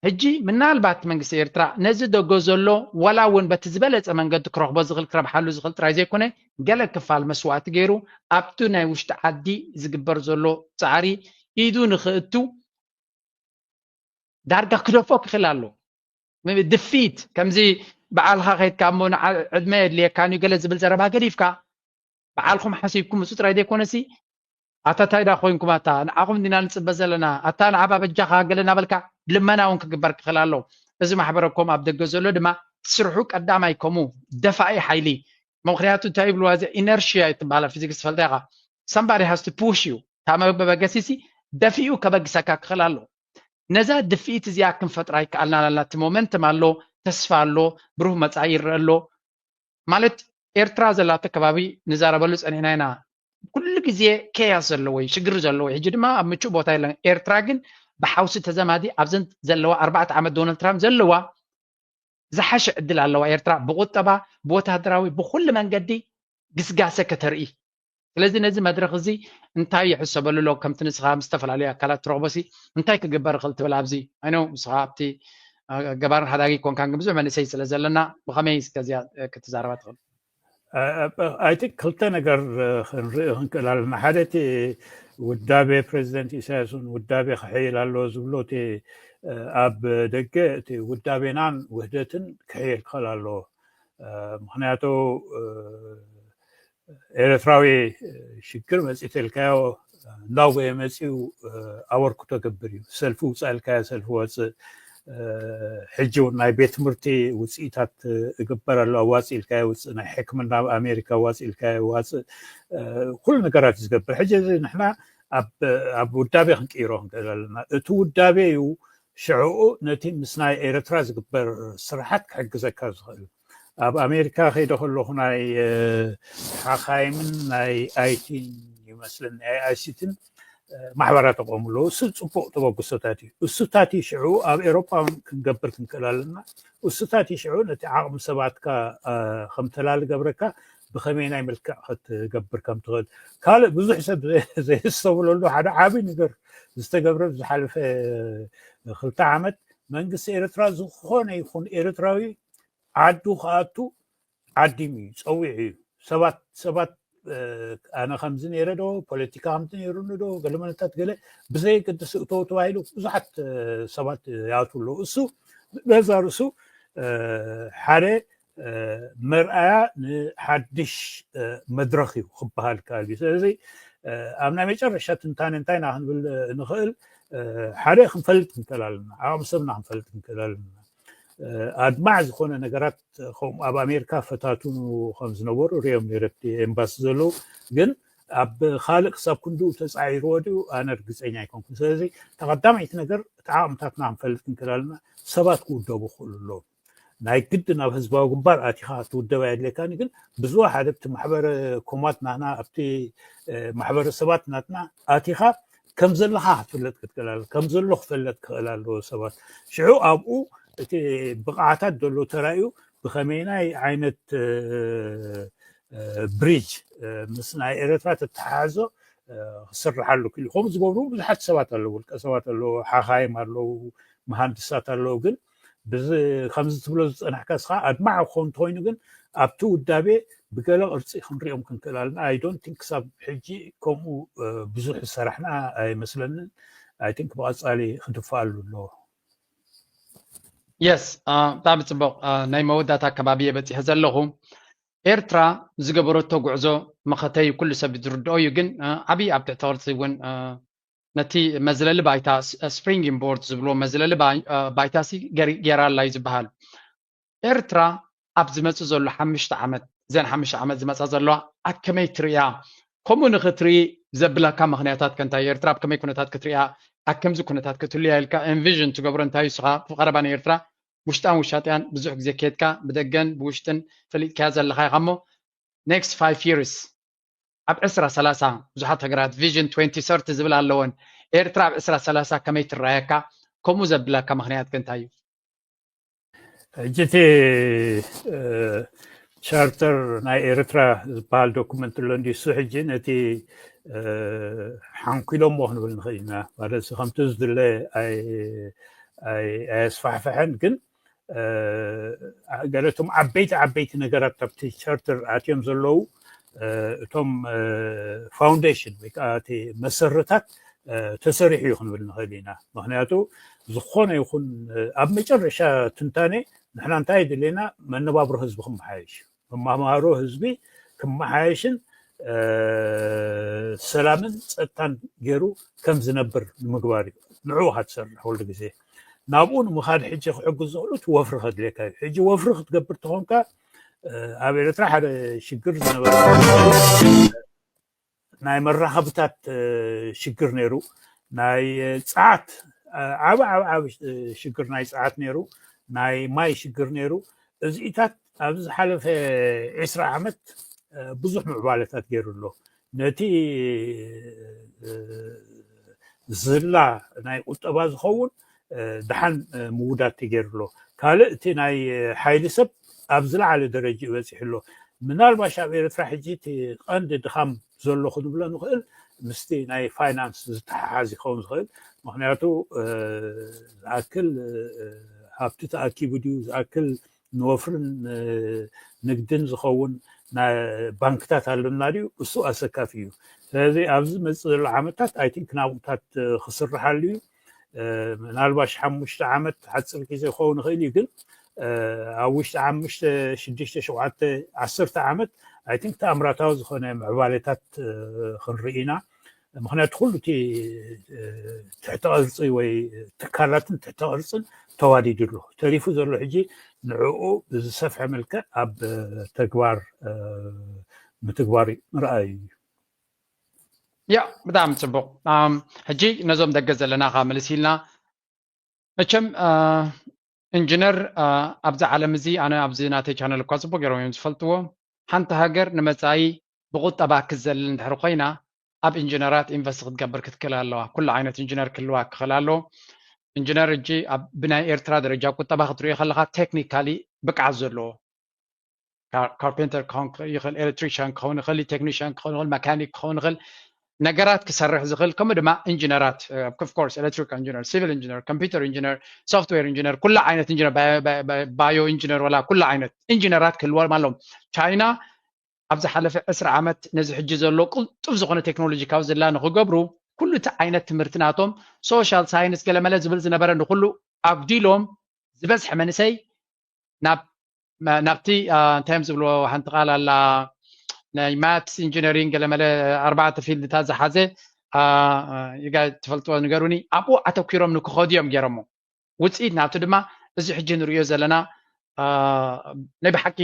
ሕጂ ምናልባት መንግስቲ ኤርትራ ነዚ ደጎ ዘሎ ዋላ እውን በቲ ዝበለጸ መንገዲ ክረኽቦ ዝኽእል ክረብሓሉ ዝኽእል ጥራይ ዘይኮነ ገለ ክፋል መስዋእቲ ገይሩ ኣብቲ ናይ ውሽጢ ዓዲ ዝግበር ዘሎ ጻዕሪ ኢዱ ንኽእቱ ዳርጋ ክደፎ ክኽእል ኣሎ። ድፊት ከምዚ በዓልኻ ከይድካ እሞ ዕድመ የድልየካን እዩ ገለ ዝብል ዘረባ ገዲፍካ በዓልኩም ሓሲብኩም ምፁ ጥራይ ዘይኮነሲ ኣታ እንታይ ዳ ኮይንኩም ኣታ ንዓኹም እንዲና ንፅበ ዘለና ኣታ ንዓባ በጃኻ ገለ እናበልካ ልመና እውን ክግበር ክኽእል ኣሎ። እዚ ማሕበረኮም ኣብ ደገ ዘሎ ድማ ስርሑ ቀዳማይ ከምኡ ደፋኢ ሓይሊ ምክንያቱ እንታይ ይብልዋ እዚ ኢነርሽያ ትበሃል ፊዚክስ ትፈልጣ ኢኻ። Somebody has to push you እታ መበገሲሲ ደፊኡ ከበግሰካ ክኽእል ኣሎ። ነዛ ድፍኢት እዚኣ ክንፈጥራ ይከኣልና ኣለና። እቲ ሞመንትም ኣሎ፣ ተስፋ ኣሎ፣ ብሩህ መጻኢ ይረአ ኣሎ። ማለት ኤርትራ ዘላቶ ከባቢ ንዛረበሉ ጸኒሕና ኢና። ኩሉ ግዜ ኬያስ ዘለዎ እዩ፣ ሽግር ዘለዎ እዩ። ሕጂ ድማ ኣብ ምቹእ ቦታ የለን። ኤርትራ ግን ብሓውሲ ተዘማዲ ኣብዘን ዘለዋ ኣርባዕተ ዓመት ዶናልድ ትራምፕ ዘለዋ ዝሓሸ ዕድል ኣለዋ ኤርትራ ብቁጠባ ብወታደራዊ ብኩሉ መንገዲ ግስጋሰ ከተርኢ። ስለዚ ነዚ መድረኽ እዚ እንታይ ይሕሰበሉ ኣሎ ከምቲ ንስኻ ምስ ዝተፈላለዩ ኣካላት ትረኽቦሲ እንታይ ክግበር ይኽእል ትብል ኣብዚ ኣይኖ ንስኻ ኣብቲ ገባርን ሓዳጊ ኮንካን ብዙሕ መንእሰይ ስለ ዘለና ብኸመይ እስከዚኣ ክትዛረባ ትኽእል? I think ክልተ ነገር ክንርኢ ክንክእል ኣለና። ሓደ እቲ ውዳቤ ፕሬዚደንት ኢሳያስ እውን ውዳቤ ክሕይል ኣለዎ ዝብሎ እቲ ኣብ ደገ እቲ ውዳቤናን ውህደትን ክሕየል ክኽእል ኣለዎ። ምክንያቱ ኤርትራዊ ሽግር መፂእ ተልካዮ እናጎየ መፂኡ ኣበርክቶ ገብር እዩ። ሰልፊ ውፃእ ኢልካዮ ሰልፊ ወፅእ። ሕጂ እውን ናይ ቤት ትምህርቲ ውፅኢታት እግበር ኣሎ። ኣዋፂእ ኢልካዮ ውፅእ፣ ናይ ሕክምና ኣብ ኣሜሪካ ኣዋፂእ ኢልካዮ ዋፅእ፣ ኩሉ ነገራት እዩ ዝገብር። ሕጂ እዚ ንሕና ኣብ ውዳቤ ክንቅይሮ ክንክእል ኣለና። እቲ ውዳቤ እዩ ሽዕኡ ነቲ ምስ ናይ ኤርትራ ዝግበር ስራሓት ክሕግዘካ ዝኽእል። ኣብ ኣሜሪካ ከይደ ከለኹ ናይ ሓኻይምን ናይ ኣይቲን ይመስልን ናይ ኣይሲትን ማሕበራት ኣቆሙ ኣለዉ። እሱ ፅቡቅ ተበግሶታት እዩ። እሱታት እዩ ሽዑ ኣብ ኤሮፓ እውን ክንገብር ክንክእል ኣለና። እሱታት እዩ ሽዑ ነቲ ዓቕሚ ሰባትካ ከም ተላሊ ገብረካ ብኸመይ ናይ መልክዕ ክትገብር ከም ትኽእል ካልእ ብዙሕ ሰብ ዘየስተብለሉ ሓደ ዓብይ ነገር ዝተገብረ ዝሓለፈ ክልተ ዓመት መንግስቲ ኤርትራ ዝኾነ ይኹን ኤርትራዊ ዓዱ ክኣቱ ዓዲሙ እዩ፣ ፀዊዑ እዩ። ሰባት ሰባት ኣነ ከምዚ ነይረ ዶ ፖለቲካ ከምዚ ነይሩኒ ዶ ገለመለታት ገለ ብዘየገድስ እተው ተባሂሉ ብዙሓት ሰባት ይኣትዉ ኣለዉ። እሱ በዛ ርእሱ ሓደ መርኣያ ንሓድሽ መድረኽ እዩ ክበሃል ይከኣል እዩ። ስለዚ ኣብ ናይ መጨረሻ ትንታነ እንታይ ኢና ክንብል ንኽእል? ሓደ ክንፈልጥ ክንክእል ኣለና፣ ዓቕሚ ሰብና ክንፈልጥ ክንክእል ኣለና። ኣድማዕ ዝኾነ ነገራት ከምኡ ኣብ ኣሜሪካ ፈታትኑ ከም ዝነበሩ ሪኦም ነይረ እቲ ኤምባሲ ዘለዉ ግን ኣብ ካልእ ክሳብ ክንድኡ ተፃዒርዎ ድዩ ኣነ ርግፀኛ ኣይኮንኩን። ስለዚ ተቐዳመይቲ ነገር እቲ ዓቕምታትና ክንፈልጥ ክንክእል ኣለና። ሰባት ክውደቡ ክኽእሉ ኣለዎም። ናይ ግድን ኣብ ህዝባዊ ግንባር ኣቲኻ ክትውደብ ኣየድልየካን ግን ብዝወሓደ ኣብቲ ማሕበረ ኮማት ናትና ኣብቲ ማሕበረሰባት ናትና ኣቲኻ ከም ዘለኻ ክትፍለጥ ክትክእል ኣለካ። ከም ዘሎ ክፈለጥ ክኽእል ኣለዎ ሰባት። ሽዑ ኣብኡ እቲ ብቕዓታት ዘሎ ተራእዩ ብኸመይናይ ዓይነት ብሪጅ ምስ ናይ ኤርትራ ተተሓሕዞ ክስርሓሉ ክኢሉ። ከምኡ ዝገብሩ ብዙሓት ሰባት ኣለዉ፣ ውልቀ ሰባት ኣለዉ፣ ሓኻይም ኣለዉ፣ መሃንድሳት ኣለዉ። ግን ከምዚ ትብሎ ዝፀናሕካ እስኻ ኣድማዕ ክኸውን እንተኮይኑ ግን ኣብቲ ውዳቤ ብገለ ቅርፂ ክንሪኦም ክንክእል ኣለና። I don't think ክሳብ ሕጂ ከምኡ ብዙሕ ዝሰራሕና ኣይመስለንን። I think ብቐፃሊ ክድፈኣሉ ኣለዎ። የስ ብጣዕሚ ፅቡቅ። ናይ መወዳእታ ከባቢ እየ በፂሐ ዘለኹ። ኤርትራ ዝገበረቶ ጉዕዞ መኸተይ ኩሉ ሰብ ዝርድኦ እዩ። ግን ዓብዪ ኣብ ትሕቲ ቅርፂ እውን ነቲ መዝለሊ ባይታ ስፕሪንግ ቦርድ ዝብልዎ መዝለሊ ባይታ ሲ ገይራ ኣላ እዩ ዝበሃል። ኤርትራ ኣብ ዝመፅእ ዘሎ ሓሙሽተ ዓመት እዘን ሓሙሽተ ዓመት ዝመፃ ዘለዋ ኣከመይ ትርእያ? ከምኡ ንክትርኢ ዘብለካ ምክንያታት ከ እንታይ? ኤርትራ ኣብ ከመይ ኩነታት ክትርእያ? ኣብ ከምዚ ኩነታት ክትህልያ ኢልካ ኢንቪዥን ትገብሮ እንታይ እዩ? ንስኻ ብቐረባ ንኤርትራ ውሽጣን ውሻጥያን ብዙሕ ግዜ ከድካ ብደገን ብውሽጥን ፈሊጥካያ ዘለኻ ኢኻ እሞ ኔክስት ፋይቭ ይርስ ኣብ ዕስራ ሰላሳ ብዙሓት ሃገራት ቪዥን ትዌንቲ ሰርቲ ዝብል ኣለወን። ኤርትራ ኣብ ዕስራ ሰላሳ ከመይ ትረኣየካ? ከምኡ ዘብለካ ምክንያት ከ እንታይ እዩ? ሕጂ እቲ ቻርተር ናይ ኤርትራ ዝበሃል ዶኩመንት ኣሎ እንዲ እሱ ሕጂ ነቲ ሓንኪሎሞ ክንብል ንኽእል ኢና ማለት ከምቲ ዝድለ ኣየስፋሕፈሐን። ግን ገለቶም ዓበይቲ ዓበይቲ ነገራት ኣብቲ ቻርተር ኣትዮም ዘለዉ እቶም ፋውንዴሽን ወይ ከዓ እቲ መሰረታት ተሰሪሑ እዩ ክንብል ንኽእል ኢና። ምክንያቱ ዝኾነ ይኹን ኣብ መጨረሻ ትንታኔ ንሕና እንታይ ድሌና መነባብሮ ህዝቢ ክመሓየሽ እዩ። መማህሮ ህዝቢ ክመሓየሽን ሰላምን ፀጥታን ገይሩ ከም ዝነብር ንምግባር እዩ። ንዕኡ ክትሰርሕ ኩሉ ግዜ ናብኡ ንምኻድ ሕጂ ክሕግዝ ዝኽእሉ እቲ ወፍሪ ከድልየካ እዩ። ሕጂ ወፍሪ ክትገብር ተኾንካ ኣብ ኤርትራ ሓደ ሽግር ዝነበረ ናይ መራኸብታት ሽግር ነይሩ፣ ናይ ፀዓት ዓብ ዓብ ዓብ ሽግር ናይ ፀዓት ነይሩ፣ ናይ ማይ ሽግር ነይሩ። እዚኢታት ኣብዚ ዝሓለፈ ዕስራ ዓመት ብዙሕ ምዕባለታት ገይሩ ኣሎ። ነቲ ዝላ ናይ ቁጠባ ዝኸውን ደሓን ምውዳድ ተገይሩ ኣሎ። ካልእ እቲ ናይ ሓይሊ ሰብ ኣብ ዝለዓለ ደረጃ በፂሑ ኣሎ። ምናልባሽ ኣብ ኤርትራ ሕጂ እቲ ቀንዲ ድኻም ዘሎ ክንብሎ ንኽእል ምስቲ ናይ ፋይናንስ ዝተሓሓዝ ይኸውን ዝኽእል። ምክንያቱ ዝኣክል ሃብቲ ተኣኪቡ ድዩ፣ ዝኣክል ንወፍርን ንግድን ዝኸውን ባንክታት ኣሎና ድዩ? እሱ ኣሰካፊ እዩ። ስለዚ ኣብዚ መፅእ ዘሎ ዓመታት ኣይ ቲንክ ናብኡታት ክስርሓሉ እዩ። ምናልባሽ ሓሙሽተ ዓመት ሓፂር ግዜ ክኸውን ይኽእል እዩ፣ ግን ኣብ ውሽጢ ሓሙሽተ ሽዱሽተ ሸውዓተ ዓሰርተ ዓመት ኣይ ቲንክ ተኣምራታዊ ዝኾነ ምዕባለታት ክንርኢ ኢና። ምክንያቱ ኩሉ እቲ ትሕተ ቅርፂ ወይ ትካላትን ትሕተ ቅርፅን ተዋዲዱ ኣሎ። ተሪፉ ዘሎ ሕጂ ንዕኡ ብዝሰፍሐ መልክዕ ኣብ ተግባር ምትግባር ምርኣይ እዩ። ያ ብጣዕሚ ፅቡቅ። ሕጂ ነዞም ደገ ዘለና ካብ ምልስ ኢልና መቸም ኢንጂነር ኣብዚ ዓለም እዚ ኣነ ኣብዚ ናተይ ቻነል እኳ ፅቡቅ ገይሮም እዮም ዝፈልጥዎ። ሓንቲ ሃገር ንመፃኢ ብቁጠባ ክትዘልል እንድሕር ኮይና ኣብ ኢንጂነራት ኢንቨስት ክትገብር ክትክእል ኣለዋ። ኩሉ ዓይነት ኢንጂነር ክህልዋ ክኽእል ኣለዎ። ኢንጂነር እጂ ብናይ ኤርትራ ደረጃ ቁጠባ ክትሪኦ ከለካ ቴክኒካሊ ብቅዓት ዘለዎ ካርፔንተር ክኸውን ይኽእል፣ ኤሌክትሪሽያን ክኸውን ይኽእል፣ ቴክኒሽያን ክኸውን ይኽእል፣ መካኒክ ክኸውን ይኽእል፣ ነገራት ክሰርሕ ዝኽእል ከምኡ ድማ ኢንጂነራት ኦፍኮርስ ኤሌክትሪካል ኢንጂነር፣ ሲቪል ኢንጂነር፣ ኮምፒውተር ኢንጂነር፣ ሶፍትዌር ኢንጂነር፣ ኩሉ ዓይነት ኢንጂነር፣ ባዮ ኢንጂነር ወላ ኩሉ ዓይነት ኢንጂነራት ክህልዎም ኣለዎም። ቻይና ኣብ ዝሓለፈ ዕስራ ዓመት ነዚ ሕጂ ዘሎ ቅልጡፍ ዝኾነ ቴክኖሎጂ ካብ ዝላ ንክገብሩ ኩሉ እቲ ዓይነት ትምህርቲ ናቶም ሶሻል ሳይንስ ገለመለ ዝብል ዝነበረ ንኩሉ ኣጉዲሎም ዝበዝሐ መንእሰይ ናብ ናብቲ እንታይ እዮም ዝብልዎ ሓንቲ ቃል ኣላ ናይ ማትስ ኢንጂነሪንግ ገለመለ ኣርባዕተ ፊልድታት ዝሓዘ ይጋ ትፈልጥዎ ንገሩኒ ኣብኡ ኣተኪሮም ንክኸዱ እዮም ገይሮሞ ውፅኢት ናብቲ ድማ እዚ ሕጂ ንሪኦ ዘለና ናይ ብሓቂ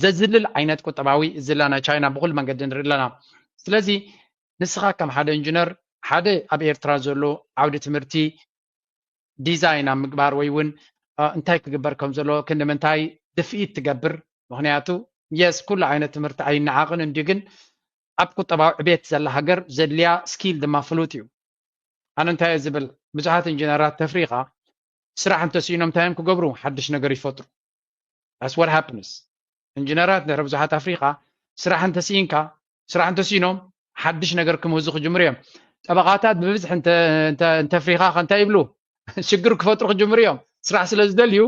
ዘዝልል ዓይነት ቁጠባዊ ዝላ ናይ ቻይና ብኩሉ መንገዲ ንርኢ ኣለና ስለዚ ንስኻ ከም ሓደ ኢንጂነር ሓደ ኣብ ኤርትራ ዘሎ ዓውዲ ትምህርቲ ዲዛይን ኣብ ምግባር ወይ እውን እንታይ ክግበር ከም ዘሎ ክንዲ ምንታይ ድፍኢት ትገብር ምክንያቱ የስ ኩሉ ዓይነት ትምህርቲ ኣይነዓቕን እንዲ ግን ኣብ ቁጠባዊ ዕቤት ዘላ ሃገር ዘድልያ ስኪል ድማ ፍሉጥ እዩ ኣነ እንታይ ዝብል ብዙሓት ኢንጂነራት ተፍሪኻ ስራሕ እንተስኢኖም እንታይ እዮም ክገብሩ ሓድሽ ነገር ይፈጥሩ That's what happens ኢንጂነራት ድሕሪ ብዙሓት ኣፍሪኻ ስራሕ እንተስኢንካ ስራሕ እንተስኢኖም ሓድሽ ነገር ክምህዙ ክጅምሩ እዮም ጠበቓታት ብብዝሒ እንተፍሪኻ ከንታይ ይብሉ ሽግር ክፈጥሩ ክጅምሩ እዮም ስራሕ ስለ ዝደልዩ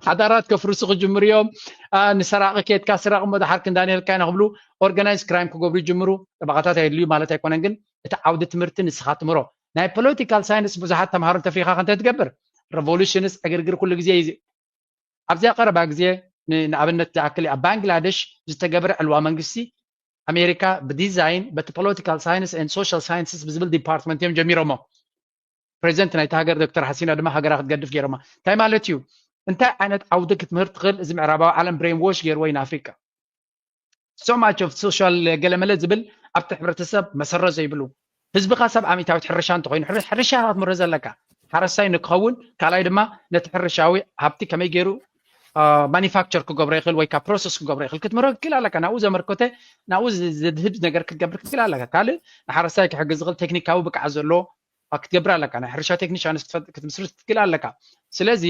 ሓዳራት ከፍርሱ ክጅምሩ እዮም ንሰራቂ ኬትካ ስራቂ እሞ ድሓር ክንዳንየልካ ኢና ክብሉ ኦርጋናይዝ ክራይም ክገብሩ ይጅምሩ ጠበቓታት ኣየድልዩ ማለት ኣይኮነን ግን እቲ ዓውዲ ትምህርቲ ንስኻ ትምህሮ ናይ ፖለቲካል ሳይንስ ብዙሓት ተምሃሮ እንተፍሪኻ ከንታይ ትገብር ሬቮሉሽንስ ዕግርግር ኩሉ ግዜ እዩ ኣብዚኣ ቀረባ ግዜ ንኣብነት ዝኣክል ኣብ ባንግላደሽ ዝተገበረ ዕልዋ መንግስቲ ኣሜሪካ ብዲዛይን በቲ ፖለቲካል ሳይንስ ን ሶሻል ሳይንስስ ብዝብል ዲፓርትመንት እዮም ጀሚሮሞ ፕሬዚደንት ናይቲ ሃገር ዶክተር ሓሲና ድማ ሃገራ ክትገድፍ ገይሮማ እንታይ ማለት እዩ እንታይ ዓይነት ዓውዲ ክትምህር ትኽእል እዚ ምዕራባዊ ዓለም ብሬን ዎሽ ገይርዎ ኢና ኣፍሪቃ so much of social ገለመለ ዝብል ኣብቲ ሕብረተሰብ መሰረት ዘይብሉ ህዝብኻ ሰብ ኣሚታዊት ሕርሻ እንተኮይኑ ሕርሻ ክትምህሮ ዘለካ ሓረስታይ ንክኸውን ካልኣይ ድማ ነቲ ሕርሻዊ ሃብቲ ከመይ ገይሩ ማኒፋክቸር ክገብሮ ይኽእል ወይ ካብ ፕሮሰስ ክገብሮ ይኽእል ክትምህሮ ክትክእል ኣለካ ናብኡ ዘመርኮተ ናብኡ ዘድህብ ነገር ክትገብር ክትክእል ኣለካ ካልእ ንሓረስታይ ክሕግዝ ዝኽእል ቴክኒካዊ ብቅዓት ዘለዎ ክትገብር ኣለካ ናይ ሕርሻ ቴክኒሻንስ ክትምስርት ክትክእል ኣለካ ስለዚ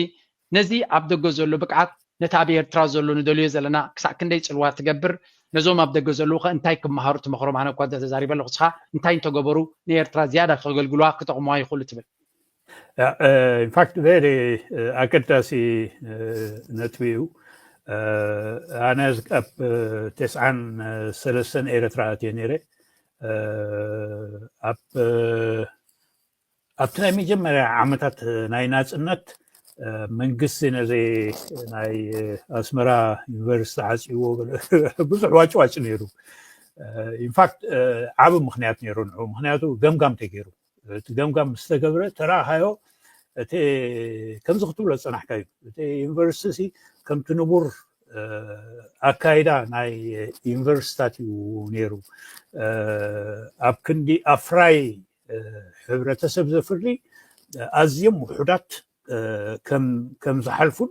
ነዚ ኣብ ደገ ዘሎ ብቅዓት ነቲ ኣብ ኤርትራ ዘሎ ንደልዮ ዘለና ክሳዕ ክንደይ ፅልዋ ትገብር ነዞም ኣብ ደገ ዘለዉ ከ እንታይ ክመሃሩ ትመኽሮም ኣነ እኳ ተዛሪበ ኣለኹ ስኻ እንታይ እንተገበሩ ንኤርትራ ዝያዳ ከገልግልዋ ክጠቕምዋ ይኽእሉ ትብል ኢንፋክት ቨሪ ኣገዳሲ ነጥቢ እዩ። ኣነ ኣብ ተስዓን ሰለስተን ኤረትራ ኣትየ ነይረ። ኣብ ኣብቲ ናይ መጀመርያ ዓመታት ናይ ናፅነት መንግስቲ ነዚ ናይ ኣስመራ ዩኒቨርሲቲ ዓፅዎ ብዙሕ ዋጭዋጭ ነይሩ። ኢንፋክት ዓብ ምክንያት ነይሩ ንዑ ምክንያቱ ገምጋም ተገይሩ እቲ ገምጋም ምስ ተገብረ ተረኣኻዮ እቲ ከምዚ ክትብሎ ዝፀናሕካ እዩ እቲ ዩኒቨርሲቲ ከምቲ ንቡር ኣካይዳ ናይ ዩኒቨርሲታት እዩ ነይሩ። ኣብ ክንዲ ኣፍራይ ሕብረተሰብ ዘፍሪ ኣዝዮም ውሑዳት ከም ዝሓልፉን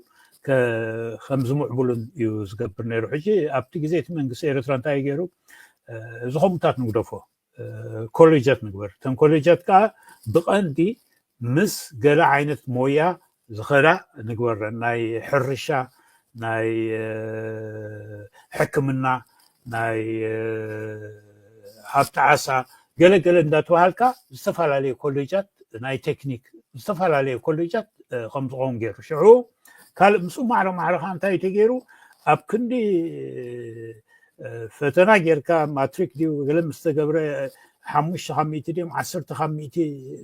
ከም ዝምዕብሉን እዩ ዝገብር ነይሩ። ሕጂ ኣብቲ ግዜ እቲ መንግስቲ ኤርትራ እንታይ ገይሩ እዚ ከምኡታት ንግደፎ ኮሌጃት ንግበር። እተን ኮሌጃት ከዓ ብቐንዲ ምስ ገለ ዓይነት ሞያ ዝኸዳ ንግበረን። ናይ ሕርሻ፣ ናይ ሕክምና፣ ናይ ሃብቲ ዓሳ ገለ ገለ እንዳተባሃልካ ዝተፈላለዩ ኮሌጃት ናይ ቴክኒክ ዝተፈላለዩ ኮሌጃት ከም ዝኸውን ገይሩ ሽዑ ካልእ ምስኡ ማዕረ ማዕረ ከዓ እንታይ ተገይሩ ኣብ ክንዲ ፈተና ጌርካ ማትሪክ ድዩ ገለ ምስ ተገብረ ሓሙሽተ ካብ ሚእቲ ድዮም ዓሰርተ ካብ ሚእቲ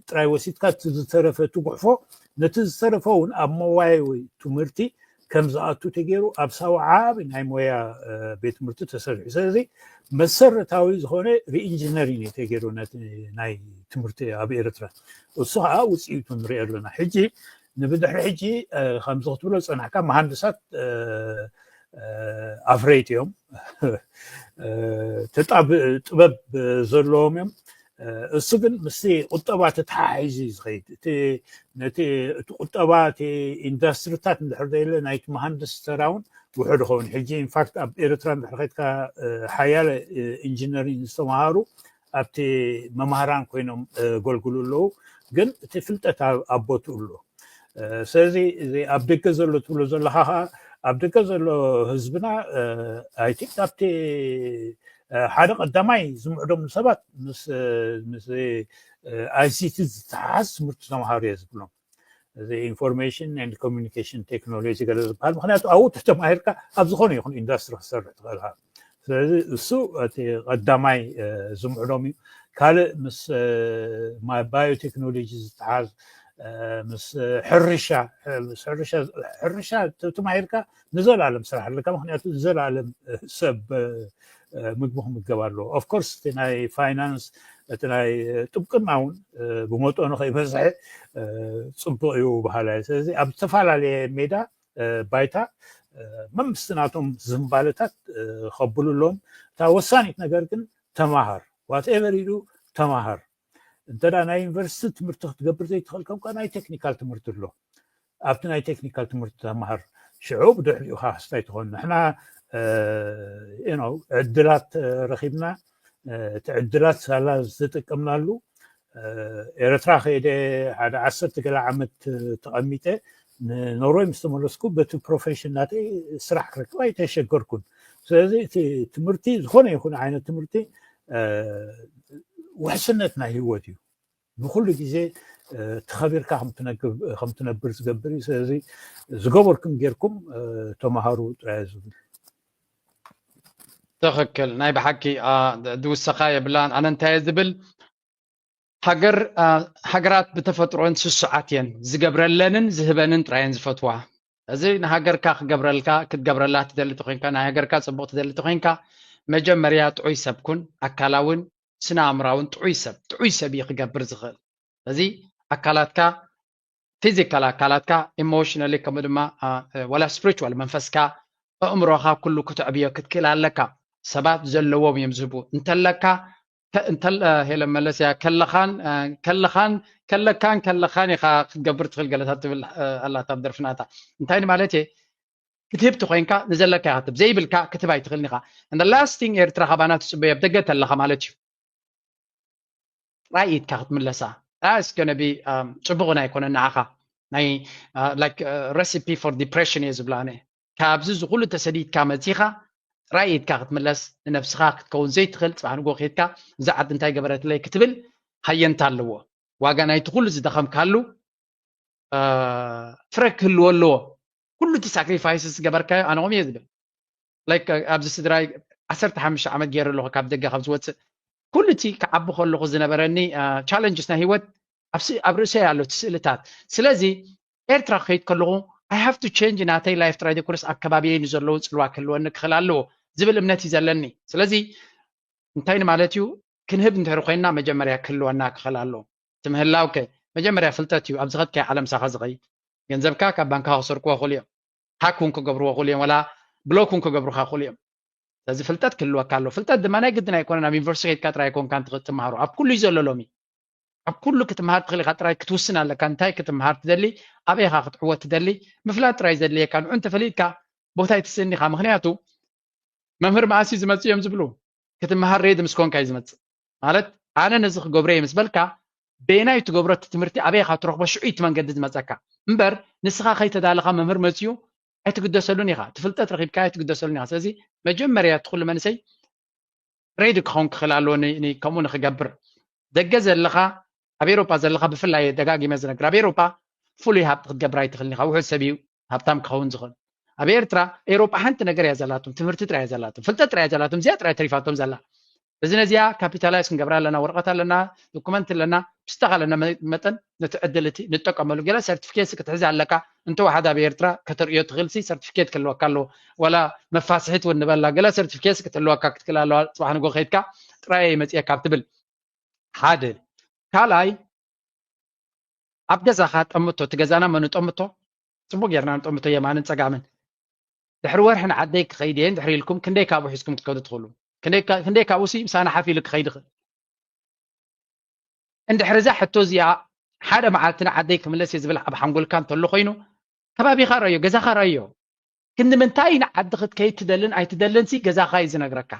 ጥራይ ወሲድካ እቲ ዝተረፈ ትጉሕፎ ነቲ ዝተረፈ እውን ኣብ መዋየዊ ትምህርቲ ከም ዝኣቱ ተገይሩ ኣብ ሳዋ ዓቢ ናይ ሞያ ቤት ትምህርቲ ተሰሪሑ። ስለዚ መሰረታዊ ዝኾነ ሪኢንጂነሪንግ እዩ ተገይሩ ናይ ትምህርቲ ኣብ ኤርትራ። እሱ ከዓ ውፅኢቱ ንሪኦ ኣለና። ሕጂ ንብድሕሪ ሕጂ ከምዚ ክትብሎ ዝፀናሕካ መሃንድሳት ኣፍረይቲ እዮም፣ ጥበብ ዘለዎም እዮም። እሱ ግን ምስቲ ቁጠባ ተተሓሒዙ እዩ ዝኸይድ። እቲ ነቲ እቲ ቁጠባ እቲ ኢንዳስትሪታት እንድሕር ዘየለ ናይቲ መሃንድስ ተራ እውን ውሑድ ይኸውን። ሕጂ ኢንፋክት ኣብ ኤርትራ እንድሕር ከድካ ሓያለ ኢንጂነሪንግ ዝተምሃሩ ኣብቲ መምሃራን ኮይኖም ዘገልግሉ ኣለዉ። ግን እቲ ፍልጠት ኣብ ቦትኡ ኣሎ። ስለዚ እዚ ኣብ ደገ ዘሎ ትብሎ ዘለኻ ከዓ ኣብ ደገ ዘሎ ህዝብና ኣይ ቲንክ ኣብቲ ሓደ ቀዳማይ ዝምዕዶም ሰባት ምስ ኣይሲቲ ዝተሓሓዝ ትምህርቲ ተምሃሩ እየ ዝብሎም። እዚ ኢንፎርሜሽን ኤንድ ኮሚኒኬሽን ቴክኖሎጂ ገለ ዝበሃል ምክንያቱ ኣብኡ ተተማሂርካ ኣብ ዝኾነ ይኹን ኢንዳስትሪ ክሰርሕ ትኽእል። ስለዚ እሱ እቲ ቀዳማይ ዝምዕዶም እዩ። ካልእ ምስ ባዮቴክኖሎጂ ዝተሓዝ ምስ ሕርሻ ሕርሻ ተማሂርካ ንዘለኣለም ስራሕ ኣለካ። ምክንያቱ ንዘለኣለም ሰብ ምግቢ ክምገብ ኣለዎ። ኦፍኮርስ እቲ ናይ ፋይናንስ እቲ ናይ ጥብቅና እውን ብመጠኑ ከይበዝሐ ፅቡቅ እዩ በሃላይ። ስለዚ ኣብ ዝተፈላለየ ሜዳ ባይታ መምስቲ ናቶም ዝንባለታት ከብሉ ኣለዎም። እታ ወሳኒት ነገር ግን ተማሃር ዋትኤቨር ኢሉ ተማሃር። እንተ ናይ ዩኒቨርሲቲ ትምህርቲ ክትገብር ዘይትኽእል ከም ናይ ቴክኒካል ትምህርቲ ኣሎ። ኣብቲ ናይ ቴክኒካል ትምህርቲ ተማሃር ሽዑ ብድሕሪኡ ካስታይ ትኾን። ንሕና ዕድላት ረኺብና እቲ ዕድላት ሳላ ዝተጠቀምናሉ ኤረትራ ከይደ ሓደ ዓሰርተ ገለ ዓመት ተቐሚጠ ንኖርወይ ምስ ተመለስኩ በቲ ፕሮፌሽን ናተይ ስራሕ ክረክብ ኣይተሸገርኩን። ስለዚ እቲ ትምህርቲ ዝኾነ ይኹን ዓይነት ትምህርቲ ውሕስነት ናይ ህይወት እዩ። ንኩሉ ግዜ ተኸቢርካ ከም ትነብር ዝገብር እዩ። ስለዚ ዝገበርኩም ጌርኩም ተምሃሩ ጥራይ ዝብል። ትኽክል ናይ ብሓቂ ድውሰኻ የብላን። ኣነ እንታይ ዝብል ሃገር ሃገራት ብተፈጥሮን ስሱዓት እየን ዝገብረለንን ዝህበንን ጥራየን ዝፈትዋ። እዚ ንሃገርካ ክገብረልካ ክትገብረላ ትደሊ ተኮይንካ ናይ ሃገርካ ፅቡቅ ትደሊ ተኮይንካ መጀመርያ ጥዑይ ሰብ ኩን ኣካላውን ስነ ኣእምራውን ጥዑይ ሰብ ጥዑይ ሰብ እዩ ክገብር ዝኽእል። እዚ ኣካላትካ ፊዚካል ኣካላትካ ኢሞሽናሊ ከምኡ ድማ ዋላ ስፕሪቹዋል መንፈስካ ኣእምሮኻ ኩሉ ክትዕብዮ ክትክእል ኣለካ። ሰባት ዘለዎም እዮም ዝህቡ እንተለካ ሄለን መለስ እያ ከለኻን ከለኻን ከለካን ከለኻን ኢኻ ክትገብር ትኽእል ገለታት ትብል ኣላታ ኣብ ደርፍናታ እንታይ ማለት እየ ክትህብ ትኮይንካ ንዘለካ ክትብ ዘይብልካ ክትብ ኣይትኽእልን ኢኻ። And the last thing ኤርትራ ካባና ትፅበዮ ኣብ ደገ ተለኻ ማለት እዩ። ጥራይ ኢድካ ክትምለሳ that's gonna be ፅቡቕን ኣይኮነን ንዓኻ ናይ like recipe for depression እየ ዝብላ ኣነ። ካብዚ ዝኩሉ ተሰዲድካ መፂኻ ጥራይ ኢድካ ክትምለስ ንነብስኻ ክትከውን ዘይትኽእል ፅባሕ ንጎ ከይድካ እዛ ዓዲ እንታይ ገበረትለይ ክትብል ሃየንታ ኣለዎ። ዋጋ ናይቲ ኩሉ ዝደኸምካሉ ፍረ ክህልዎ ኣለዎ። ኩሉ እቲ ሳክሪፋይስስ ዝገበርካዮ ኣነ ከምኡ እየ ዝብል። ላይክ ኣብዚ ስድራይ ዓሰርተ ሓሙሽተ ዓመት ገይረ ኣለኹ ካብ ደገ ካብ ዝወፅእ ኩሉ እቲ ክዓቢ ከለኹ ዝነበረኒ ቻለንጅስ ናይ ህይወት ኣብ ርእሰይ ኣሎ እቲ ስእልታት። ስለዚ ኤርትራ ክኸይድ ከለኹ I have to change ናተይ ላይፍ ጥራይ ዘይኮነስ ኣብ ከባቢየይ ንዘለዉ ፅልዋ ክህልወኒ ክኽእል ኣለዎ ዝብል እምነት እዩ ዘለኒ። ስለዚ እንታይ ማለት እዩ? ክንህብ እንድሕር ኮይንና መጀመርያ ክህልወና ክኽእል ኣለዎ። እቲ ምህላው ከ መጀመርያ ፍልጠት እዩ። ኣብ ዝኸድካዮ ዓለም ምሳኻ ዝኸይድ። ገንዘብካ ካብ ባንካ ክሰርቅዎ ይኽእሉ እዮም። ሃክ እውን ክገብርዎ ይኽእሉ እዮም። ወላ ብሎክ እውን ክገብሩኻ ይኽእሉ እዮም። ስለዚ ፍልጠት ክህልወካ ኣለዎ። ፍልጠት ድማ ናይ ግድን ኣይኮነን ኣብ ዩኒቨርሲቲ ከይድካ ጥራይ ኣይኮንካን ትምሃሮ። ኣብ ኩሉ እዩ ዘሎ ሎሚ። ኣብ ኩሉ ክትምሃር ትኽእል ኢኻ። ጥራይ ክትውስን ኣለካ። እንታይ ክትምሃር ትደሊ፣ ኣበይ ኢኻ ክትዕወት ትደሊ ምፍላጥ ጥራይ ዘድልየካ። ንዑ እንተፈሊጥካ ቦታ ኣይትስእንኻ። ምኽንያቱ መምህር መኣስ እዩ ዝመጽእ እዮም ዝብሉ ክትምሃር ሬዲ ምስ ኮንካ እዩ ዝመጽእ። ማለት ኣነ ነዚ ክገብሮ እየ ምስ በልካ በየናይ ትገብሮ እቲ ትምህርቲ ኣበይ ኢኻ ትረኽቦ ሽዑ እቲ መንገዲ ዝመጸካ እምበር ንስኻ ከይተዳለኻ መምህር መጽኡ ኣይትግደሰሉን ኢኻ። እቲ ፍልጠት ረኺብካ ኣይትግደሰሉን ኢኻ። ስለዚ መጀመርያ እቲ ኩሉ መንእሰይ ሬዲ ክኸውን ክኽእል ኣለዎ ከምኡ ንክገብር። ደገ ዘለኻ ኣብ ኤሮፓ ዘለኻ ብፍላይ ደጋጊመ ዝነግር ኣብ ኤሮፓ ፍሉይ ሃብቲ ክትገብር ኣይትኽእልን ኢኻ። ውሑድ ሰብ እዩ ሃብታም ክኸውን ዝኽእል። ኣብ ኤርትራ ኤሮፓ ሓንቲ ነገር እያ ዘላቶም፣ ትምህርቲ ጥራይ እያ ዘላቶም፣ ፍልጠት ጥራይ እያ ዘላቶም፣ እዚኣ ጥራይ ተሪፋቶም ዘላ። እዚ ነዚኣ ካፒታላይዝ ክንገብራ ኣለና። ወረቐት ኣለና፣ ዶኩመንት ኣለና፣ ብዝተኻለና መጠን ነቲ ዕድል እቲ ንጠቀመሉ። ገለ ሰርቲፊኬት ክትሕዝ ኣለካ። እንተወሓደ ኣብ ኤርትራ ከተርእዮ ትኽእል ሲ ሰርቲፊኬት ክህልወካ ኣለዎ። ዋላ መፋስሒት እውን ንበላ ገለ ሰርቲፊኬት ክትህልወካ ክትክእል ኣለዋ። ጽባሕ ንጎ ከይድካ ጥራይ እየ መጽኤ ካብ ትብል ሓደ። ካልኣይ ኣብ ገዛኻ ጠምቶ፣ እቲ ገዛና መን ጠምቶ፣ ጽቡቅ ጌርና ንጠምቶ የማንን ጸጋምን። ድሕሪ ወርሒ ንዓደይ ክኸይድ እየ እንድሕር ኢልኩም ክንደይ ካብኡ ሒዝኩም ክትከዱ ትኽእሉ? ክንደይ ካብኡ ሲ ምሳና ሓፍ ኢሉ ክኸይድ ይኽእል? እንድሕር እዛ ሕቶ እዚኣ ሓደ መዓልቲ ንዓደይ ክምለስ እየ ዝብል ኣብ ሓንጎልካ እንተሎ ኮይኑ ከባቢኻ ረዮ፣ ገዛኻ ረዮ። ክንዲ ምንታይ ንዓዲ ክትከይድ ትደልን ኣይትደልን ሲ ገዛኻ እዩ ዝነግረካ።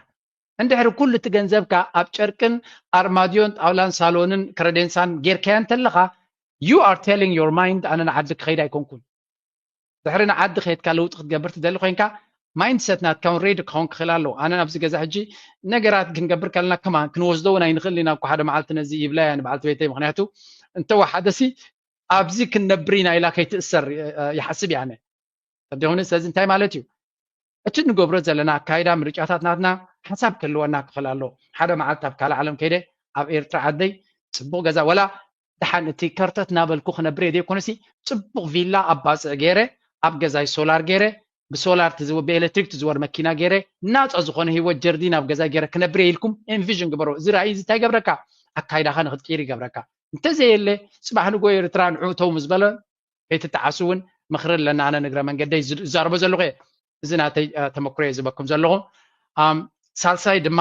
እንድሕሪ ኩሉ እቲ ገንዘብካ ኣብ ጨርቅን ኣርማድዮን ጣውላን ሳሎንን ክረዴንሳን ጌርካያ እንተለኻ you are telling your mind ኣነ ንዓዲ ክኸይድ ኣይኮንኩን። ድሕሪ ንዓዲ ከይድካ ለውጢ ክትገብር ትደሊ ኮይንካ ማይንድሰት ናትካ እውን ሬዲ ክኸውን ክኽእል ኣለዎ። ኣነ ኣብዚ ገዛ ሕጂ ነገራት ክንገብር ከለና ከማን ክንወስዶ እውን ኣይንኽእል ኢና እኮ ሓደ መዓልቲ ነዚ ይብላ እያ ንበዓልቲ ቤተይ። ምክንያቱ እንተወሓደሲ ኣብዚ ክንነብር ኢና ኢላ ከይትእሰር ይሓስብ እየ ኣነ። ተደኹኒ ስለዚ እንታይ ማለት እዩ? እቲ ንገብሮ ዘለና ኣካይዳ ምርጫታት ናትና ሓሳብ ክህልወና ክኽእል ኣለዎ። ሓደ መዓልቲ ኣብ ካልእ ዓለም ከይደ ኣብ ኤርትራ ዓደይ ጽቡቕ ገዛ ወላ ደሓን እቲ ከርተት እናበልኩ ክነብር እየ ዘይኮነሲ ጽቡቕ ቪላ ኣብ ባጽዕ ገይረ ኣብ ገዛይ ሶላር ገይረ ብሶላር ብኤሌክትሪክ ትዝወር መኪና ገይረ ናጻ ዝኾነ ህይወት ጀርዲን ኣብ ገዛይ ገይረ ክነብር እየ ኢልኩም ኤንቪዥን ግበሮ። እዚ ራእይ እዚ እንታይ ይገብረካ? ኣካይዳኻ ንክትቅይር ይገብረካ። እንተዘየለ ጽባሕ ንጎ ኤርትራ ንዑ ተው ምስ በለ ከይትጠዓሱ እውን ምኽሪ ኣለና። ኣነ ንግረ መንገደይ ዝዛረቦ ዘለኹ እየ። እዚ ናተይ ተመክሮ እየ ዝበኩም ዘለኹ። ሳልሳይ ድማ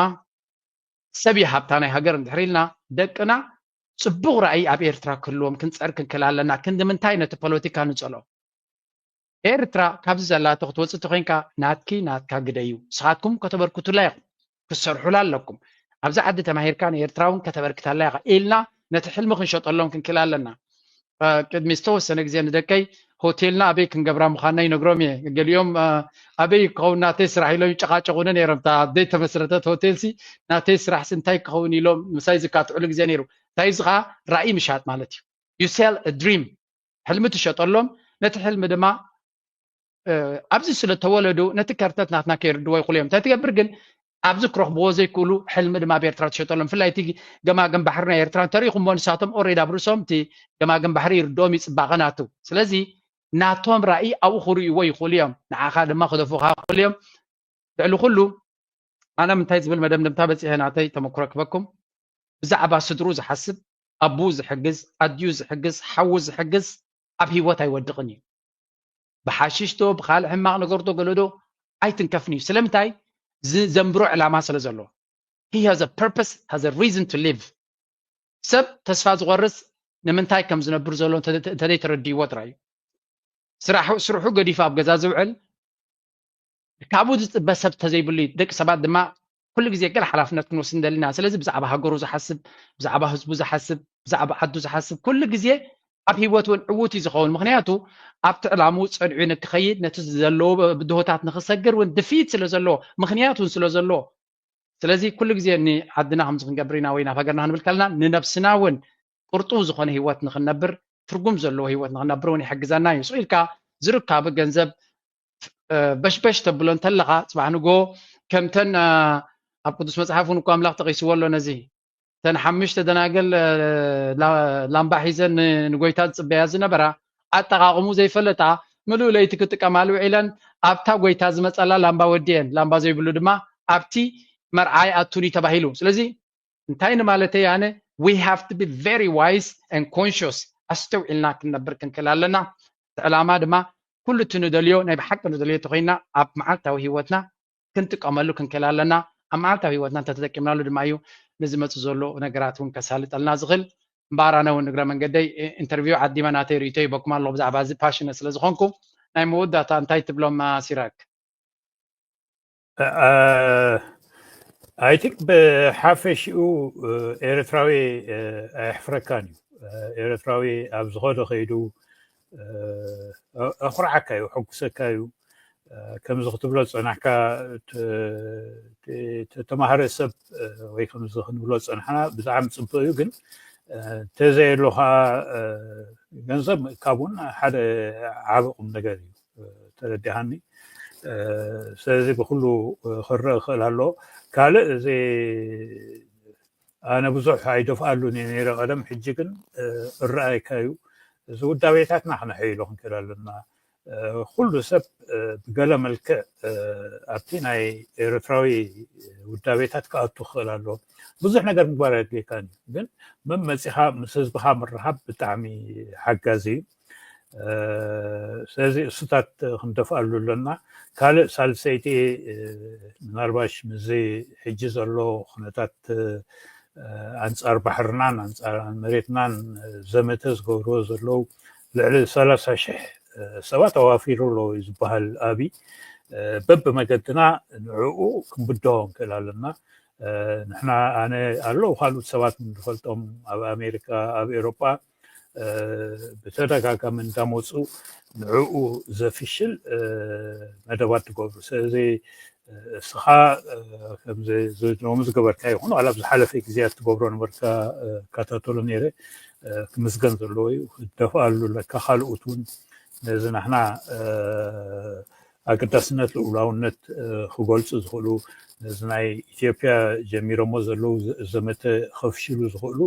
ሰብ ይሃብታ ናይ ሃገር እንድሕር ኢልና ደቅና ጽቡቕ ራእይ ኣብ ኤርትራ ክህልዎም ክንጸር ክንክእል ኣለና። ክንዲ ምንታይ ነቲ ፖለቲካ ንጸልኦ? ኤርትራ ካብዚ ዘላቶ ክትወጽእ ተኮይንካ ናትኪ ናትካ ግደዩ። ንስኻትኩም ከተበርክቱላ ኢኹም፣ ክትሰርሑላ ኣለኩም። ኣብዚ ዓዲ ተማሂርካ ንኤርትራ እውን ከተበርክታላ ኢኻ ኢልና ነቲ ሕልሚ ክንሸጠሎም ክንክእል ኣለና። ቅድሚ ዝተወሰነ ግዜ ንደቀይ ሆቴልና ኣበይ ክንገብራ ምዃንና ይነግሮም እየ። ገሊኦም ኣበይ ክኸውን ናተይ ስራሕ ኢሎም ይጨቃጨቁኒ ነይሮም። እታ ዘይተመስረተት ሆቴል ሲ ናተይ ስራሕ ሲ እንታይ ክኸውን ኢሎም ምሳይ ዝካትዕሉ ግዜ ነይሩ። እንታይ እዚ ከዓ ራእይ ምሻጥ ማለት እዩ። You sell a dream፣ ሕልሚ ትሸጠሎም፣ ነቲ ሕልሚ ድማ ኣብዚ ስለ ተወለዱ ነቲ ከርተት ናትና ከይርድዎ ይኽእሉ እዮም። እንታይ ትገብር ግን ኣብዚ ክረኽብዎ ዘይክእሉ ሕልሚ ድማ ኣብ ኤርትራ ትሸጠሎም። ብፍላይ እቲ ገማግም ባሕሪ ናይ ኤርትራ እንተሪኢኹምዎ ንሳቶም ኦሬዲ ኣብ ርእሶም እቲ ገማግም ባሕሪ ይርድኦም እዩ ጽባቐ ናቱ። ስለዚ ናቶም ራእይ ኣብኡ ክርእይዎ ይኽእሉ እዮም። ንዓኻ ድማ ክደፉኻ ይኽእሉ እዮም። ልዕሊ ኩሉ ኣነ ምንታይ ዝብል መደምደምታ በጺሐ ናተይ ተመክሮ ክበኩም ብዛዕባ ስድሩ ዝሓስብ ኣቡ ዝሕግዝ ኣድዩ ዝሕግዝ ሓዉ ዝሕግዝ ኣብ ህይወት ኣይወድቕን እዩ። ብሓሽሽቶ ብካልእ ሕማቕ ነገርዶ ገለዶ ኣይትንከፍን እዩ። ስለምንታይ? ዝዘንብሮ ዕላማ ስለ ዘሎ። He has a purpose, has a reason to live። ሰብ ተስፋ ዝቆርጽ ንምንታይ ከም ዝነብር ዘሎ እንተዘይ ተረድይዎ ጥራይ እዩ። ስርሑ ገዲፉ ኣብ ገዛ ዝውዕል ካብኡ ዝፅበ ሰብ ተዘይብሉ እዩ። ደቂ ሰባት ድማ ኩሉ ግዜ ገለ ሓላፍነት ክንወስድ እንደሊና። ስለዚ ብዛዕባ ሃገሩ ዝሓስብ፣ ብዛዕባ ህዝቡ ዝሓስብ፣ ብዛዕባ ዓዱ ዝሓስብ ኩሉ ግዜ ኣብ ህይወት እውን ዕዉት እዩ ዝኸውን። ምክንያቱ ኣብቲ ዕላምኡ ፀኒዑ ንክኸይድ ነቲ ዘለዎ ብድሆታት ንክሰግር እውን ድፍኢት ስለ ዘለዎ ምክንያት እውን ስለ ዘለዎ ስለዚ ኩሉ ግዜ ንዓድና ከምዚ ክንገብር ኢና ወይ ናብ ሃገርና ክንብል ከለና ንነብስና እውን ቅርጡው ዝኾነ ህይወት ንክንነብር ትርጉም ዘለዎ ህይወት ንክነብር እውን ይሕግዘና እዩ። ስቕ ኢልካ ዝርካብ ገንዘብ በሽበሽ ተብሎ እንተለኻ፣ ፅባሕ ንጎ ከምተን ኣብ ቅዱስ መፅሓፍ እውን እኮ ኣምላኽ ጠቂስዎ ኣሎ ነዚ። እተን ሓሙሽተ ደናግል ላምባ ሒዘን ንጎይታ ዝፅበያ ዝነበራ፣ ኣጠቃቅሙ ዘይፈለጣ፣ ምሉእ ለይቲ ክጥቀማሉ ውዒለን፣ ኣብታ ጎይታ ዝመፀላ ላምባ ወዲኤን፣ ላምባ ዘይብሉ ድማ ኣብቲ መርዓ ኣይኣቱን እዩ ተባሂሉ። ስለዚ እንታይ ንማለተይ ኣነ፣ we have to be very wise and conscious፣ ኣስተውዒልና ክንነብር ክንክእል ኣለና። እቲ ዕላማ ድማ ኩሉ እቲ ንደልዮ፣ ናይ ብሓቂ ንደልዮ ተኮይና ኣብ መዓልታዊ ህይወትና ክንጥቀመሉ ክንክእል ኣለና። ኣብ መዓልታዊ ህይወትና እንተተጠቂምናሉ ድማ እዩ ንዝመፁ ዘሎ ነገራት እውን ከሳልጠልና ዝኽእል። እምበኣር ኣነ እውን እግረ መንገደይ ኢንተርቪው ዓዲመ ናተይ ርእቶ ይበኩም ኣለኹ ብዛዕባ እዚ ፓሽነ ስለ ዝኾንኩ። ናይ መወዳእታ እንታይ ትብሎም ሲራክ? I think ብሓፈሽኡ ኤርትራዊ ኣየሕፍረካን እዩ። ኤርትራዊ ኣብ ዝኸዶ ከይዱ ኣኹርዓካ እዩ፣ ሕጉሰካ እዩ። ከምዚ ክትብሎ ዝፀናሕካ ተማሃረ ሰብ ወይ ከምዚ ክንብሎ ዝፀናሕና ብጣዕሚ ፅቡቅ እዩ። ግን ተዘየሎ ከዓ ገንዘብ ምእካብ እውን ሓደ ዓቢ ቁም ነገር እዩ። ተረዲሃኒ። ስለዚ ብኩሉ ክረእ ክእል ኣሎ። ካልእ እዚ ኣነ ብዙሕ ኣይደፍኣሉን እየ ነይረ ቀደም። ሕጂ ግን እረኣየካ እዩ። እዚ ውዳቤታትና ክነሐይሎ ክንክእል ኣለና። ኩሉ ሰብ ብገለ መልክዕ ኣብቲ ናይ ኤርትራዊ ውዳቤታት ክኣቱ ክኽእል ኣለዎ። ብዙሕ ነገር ምግባር ኣድልየካን እዩ። ግን መመፂኻ ምስ ህዝብኻ ምርሃብ ብጣዕሚ ሓጋዚ እዩ። ስለዚ እሱታት ክንደፍኣሉ ኣለና። ካልእ ሳልሰይቲ ምናልባሽ ምስዚ ሕጂ ዘሎ ኩነታት ኣንፃር ባሕርናን ኣንፃር መሬትናን ዘመተ ዝገብርዎ ዘለዉ ልዕሊ ሰላሳ ሽሕ ሰባት ኣዋፊሩ ኣለዉ እዩ ዝበሃል። ኣቢ በብመገድና ንዕኡ ክንብድሆ ንክእል ኣለና። ንሕና ኣነ ኣለዉ ካልኦት ሰባት ንፈልጦም ኣብ ኣሜሪካ ኣብ ኤሮጳ ብተደጋጋሚ እንዳመፁ ንዕኡ ዘፍሽል መደባት ትገብሩ። ስለዚ እስኻ ከምዚ ሎሚ ዝገበርካ ይኹን ዋላ ኣብ ዝሓለፈ ግዜያት ትገብሮ ነበርካ እከታተሎ ነይረ። ክምስገን ዘለዎ እዩ። ክደፍኣሉ ኣለካ። ካልኦት እውን ነዚ ናሕና ኣገዳስነት ልኡላውነት ክገልፁ ዝኽእሉ ነዚ ናይ ኢትዮጵያ ጀሚሮሞ ዘለዉ ዘመተ ከፍሽሉ ዝኽእሉ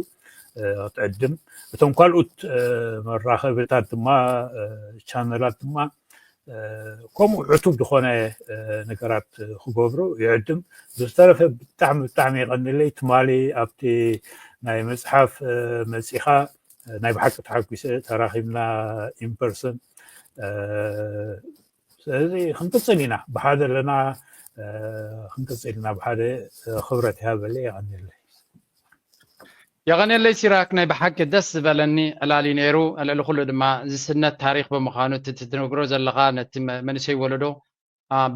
ክትዕድም፣ እቶም ካልኦት መራኸብታት ድማ ቻነላት ድማ ከምኡ ዕቱብ ዝኾነ ነገራት ክገብሩ ይዕድም። ብዝተረፈ ብጣዕሚ ብጣዕሚ የቐንለይ። ትማሊ ኣብቲ ናይ መፅሓፍ መፂኻ ናይ ብሓቂ ተሓጒሰ። ተራኺብና ኢንፐርሰን። ስለዚ ክንቅፅል ኢና፣ ብሓደ ኣለና፣ ክንቅፅል ኢና ብሓደ። ክብረት ይሃበለይ፣ የቐንየለይ። የቐንየለይ ሲራክ፣ ናይ ብሓቂ ደስ ዝበለኒ ዕላል እዩ ነይሩ። ልዕሊ ኩሉ ድማ ዝስነት ታሪክ ብምዃኑ እቲ ትነግሮ ዘለኻ ነቲ መንእሰይ ወለዶ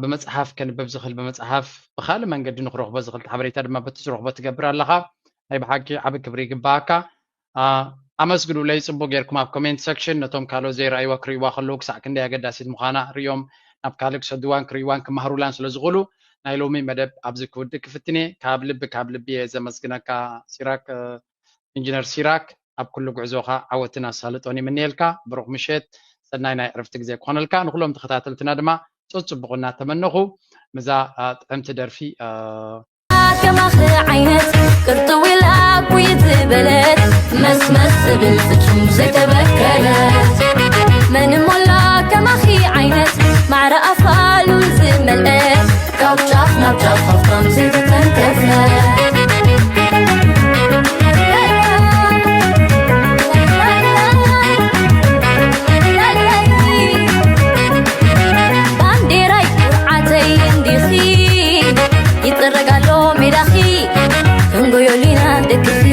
ብመፅሓፍ ከንብብ ዝኽእል ብመፅሓፍ ብካልእ መንገዲ ንክረኽቦ ዝኽእል ሓበሬታ ድማ በቲ ዝረኽቦ ትገብር ኣለኻ። ናይ ብሓቂ ዓቢ ክብሪ ይግባኣካ። ኣመስግኑለይ፣ ፅቡቅ ጌርኩም ኣብ ኮሜንት ሰክሽን ነቶም ካልኦት ዘይረኣይዋ ክርእይዋ ከለዉ ክሳዕ ክንደይ ኣገዳሲት ምዃና ርእዮም ናብ ካልእ ክሰድዋን ክርእይዋን ክመሃሩላን ስለ ዝኽእሉ ናይ ሎሚ መደብ ኣብዚ ክውድእ ክፍትን እየ። ካብ ልቢ ካብ ልቢ እየ ዘመስግነካ ሲራክ፣ ኢንጂነር ሲራክ። ኣብ ኩሉ ጉዕዞኻ ዓወትን ኣሳልጦን ይምንየልካ። ብሩኽ ምሸት፣ ሰናይ ናይ ዕረፍቲ ግዜ ክኾነልካ። ንኩሎም ተኸታተልትና ድማ ፆፅቡቕ እናተመነኹ ምዛ ጥዕምቲ ደርፊ ከማኺ ዓይነት ቅርጥው ኢላ ኩይ ዝበለት መስመስ ዝብል ፍጹም ዘይተበከለት መን ሞላ ከማኺ ዓይነት ማዕረ ኣፋሉ ዝመልአ ካብ ጫፍ ናብ ጫፍ ሃብታም ዘይተተንከፈ ባንዴራይ ኩርዓተይ እንዲኺ ይጥረግ ኣሎ ሜዳኺ ክንጎዮሊና ደቅኺ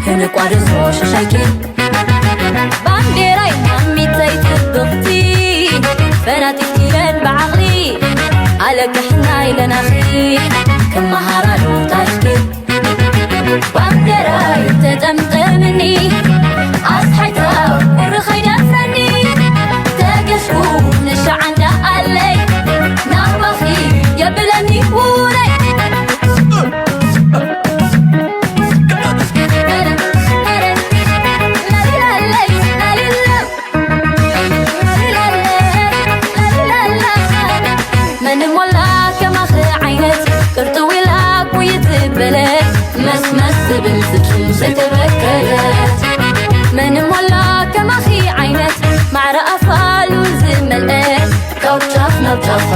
ክንቋደሶ ሸሻይኪ ባንዴራይ ማሚተይ ጽብቕቲ ፈናጢትየን ብዓቕሊ ኣለቅሕና ኢለናኺ ክመሃራሉ ታሪኽኪ ባንዴራይ ተጠምጠምኒ ኣስሓይታ ቁሪ ኸይደፍረኒ ተገሽኩ ንሻዓንዳ ኣለይ ናባኺ የብለኒ ውረይ ላሊላለይ ላሊ ትብል ፍጹም ዘይተበከለት። መን ሞላ ከማኺ ዓይነት ማዕረ ኣፋሉ ዝመልአ ካብ ጫፍ ናብ ጫፍ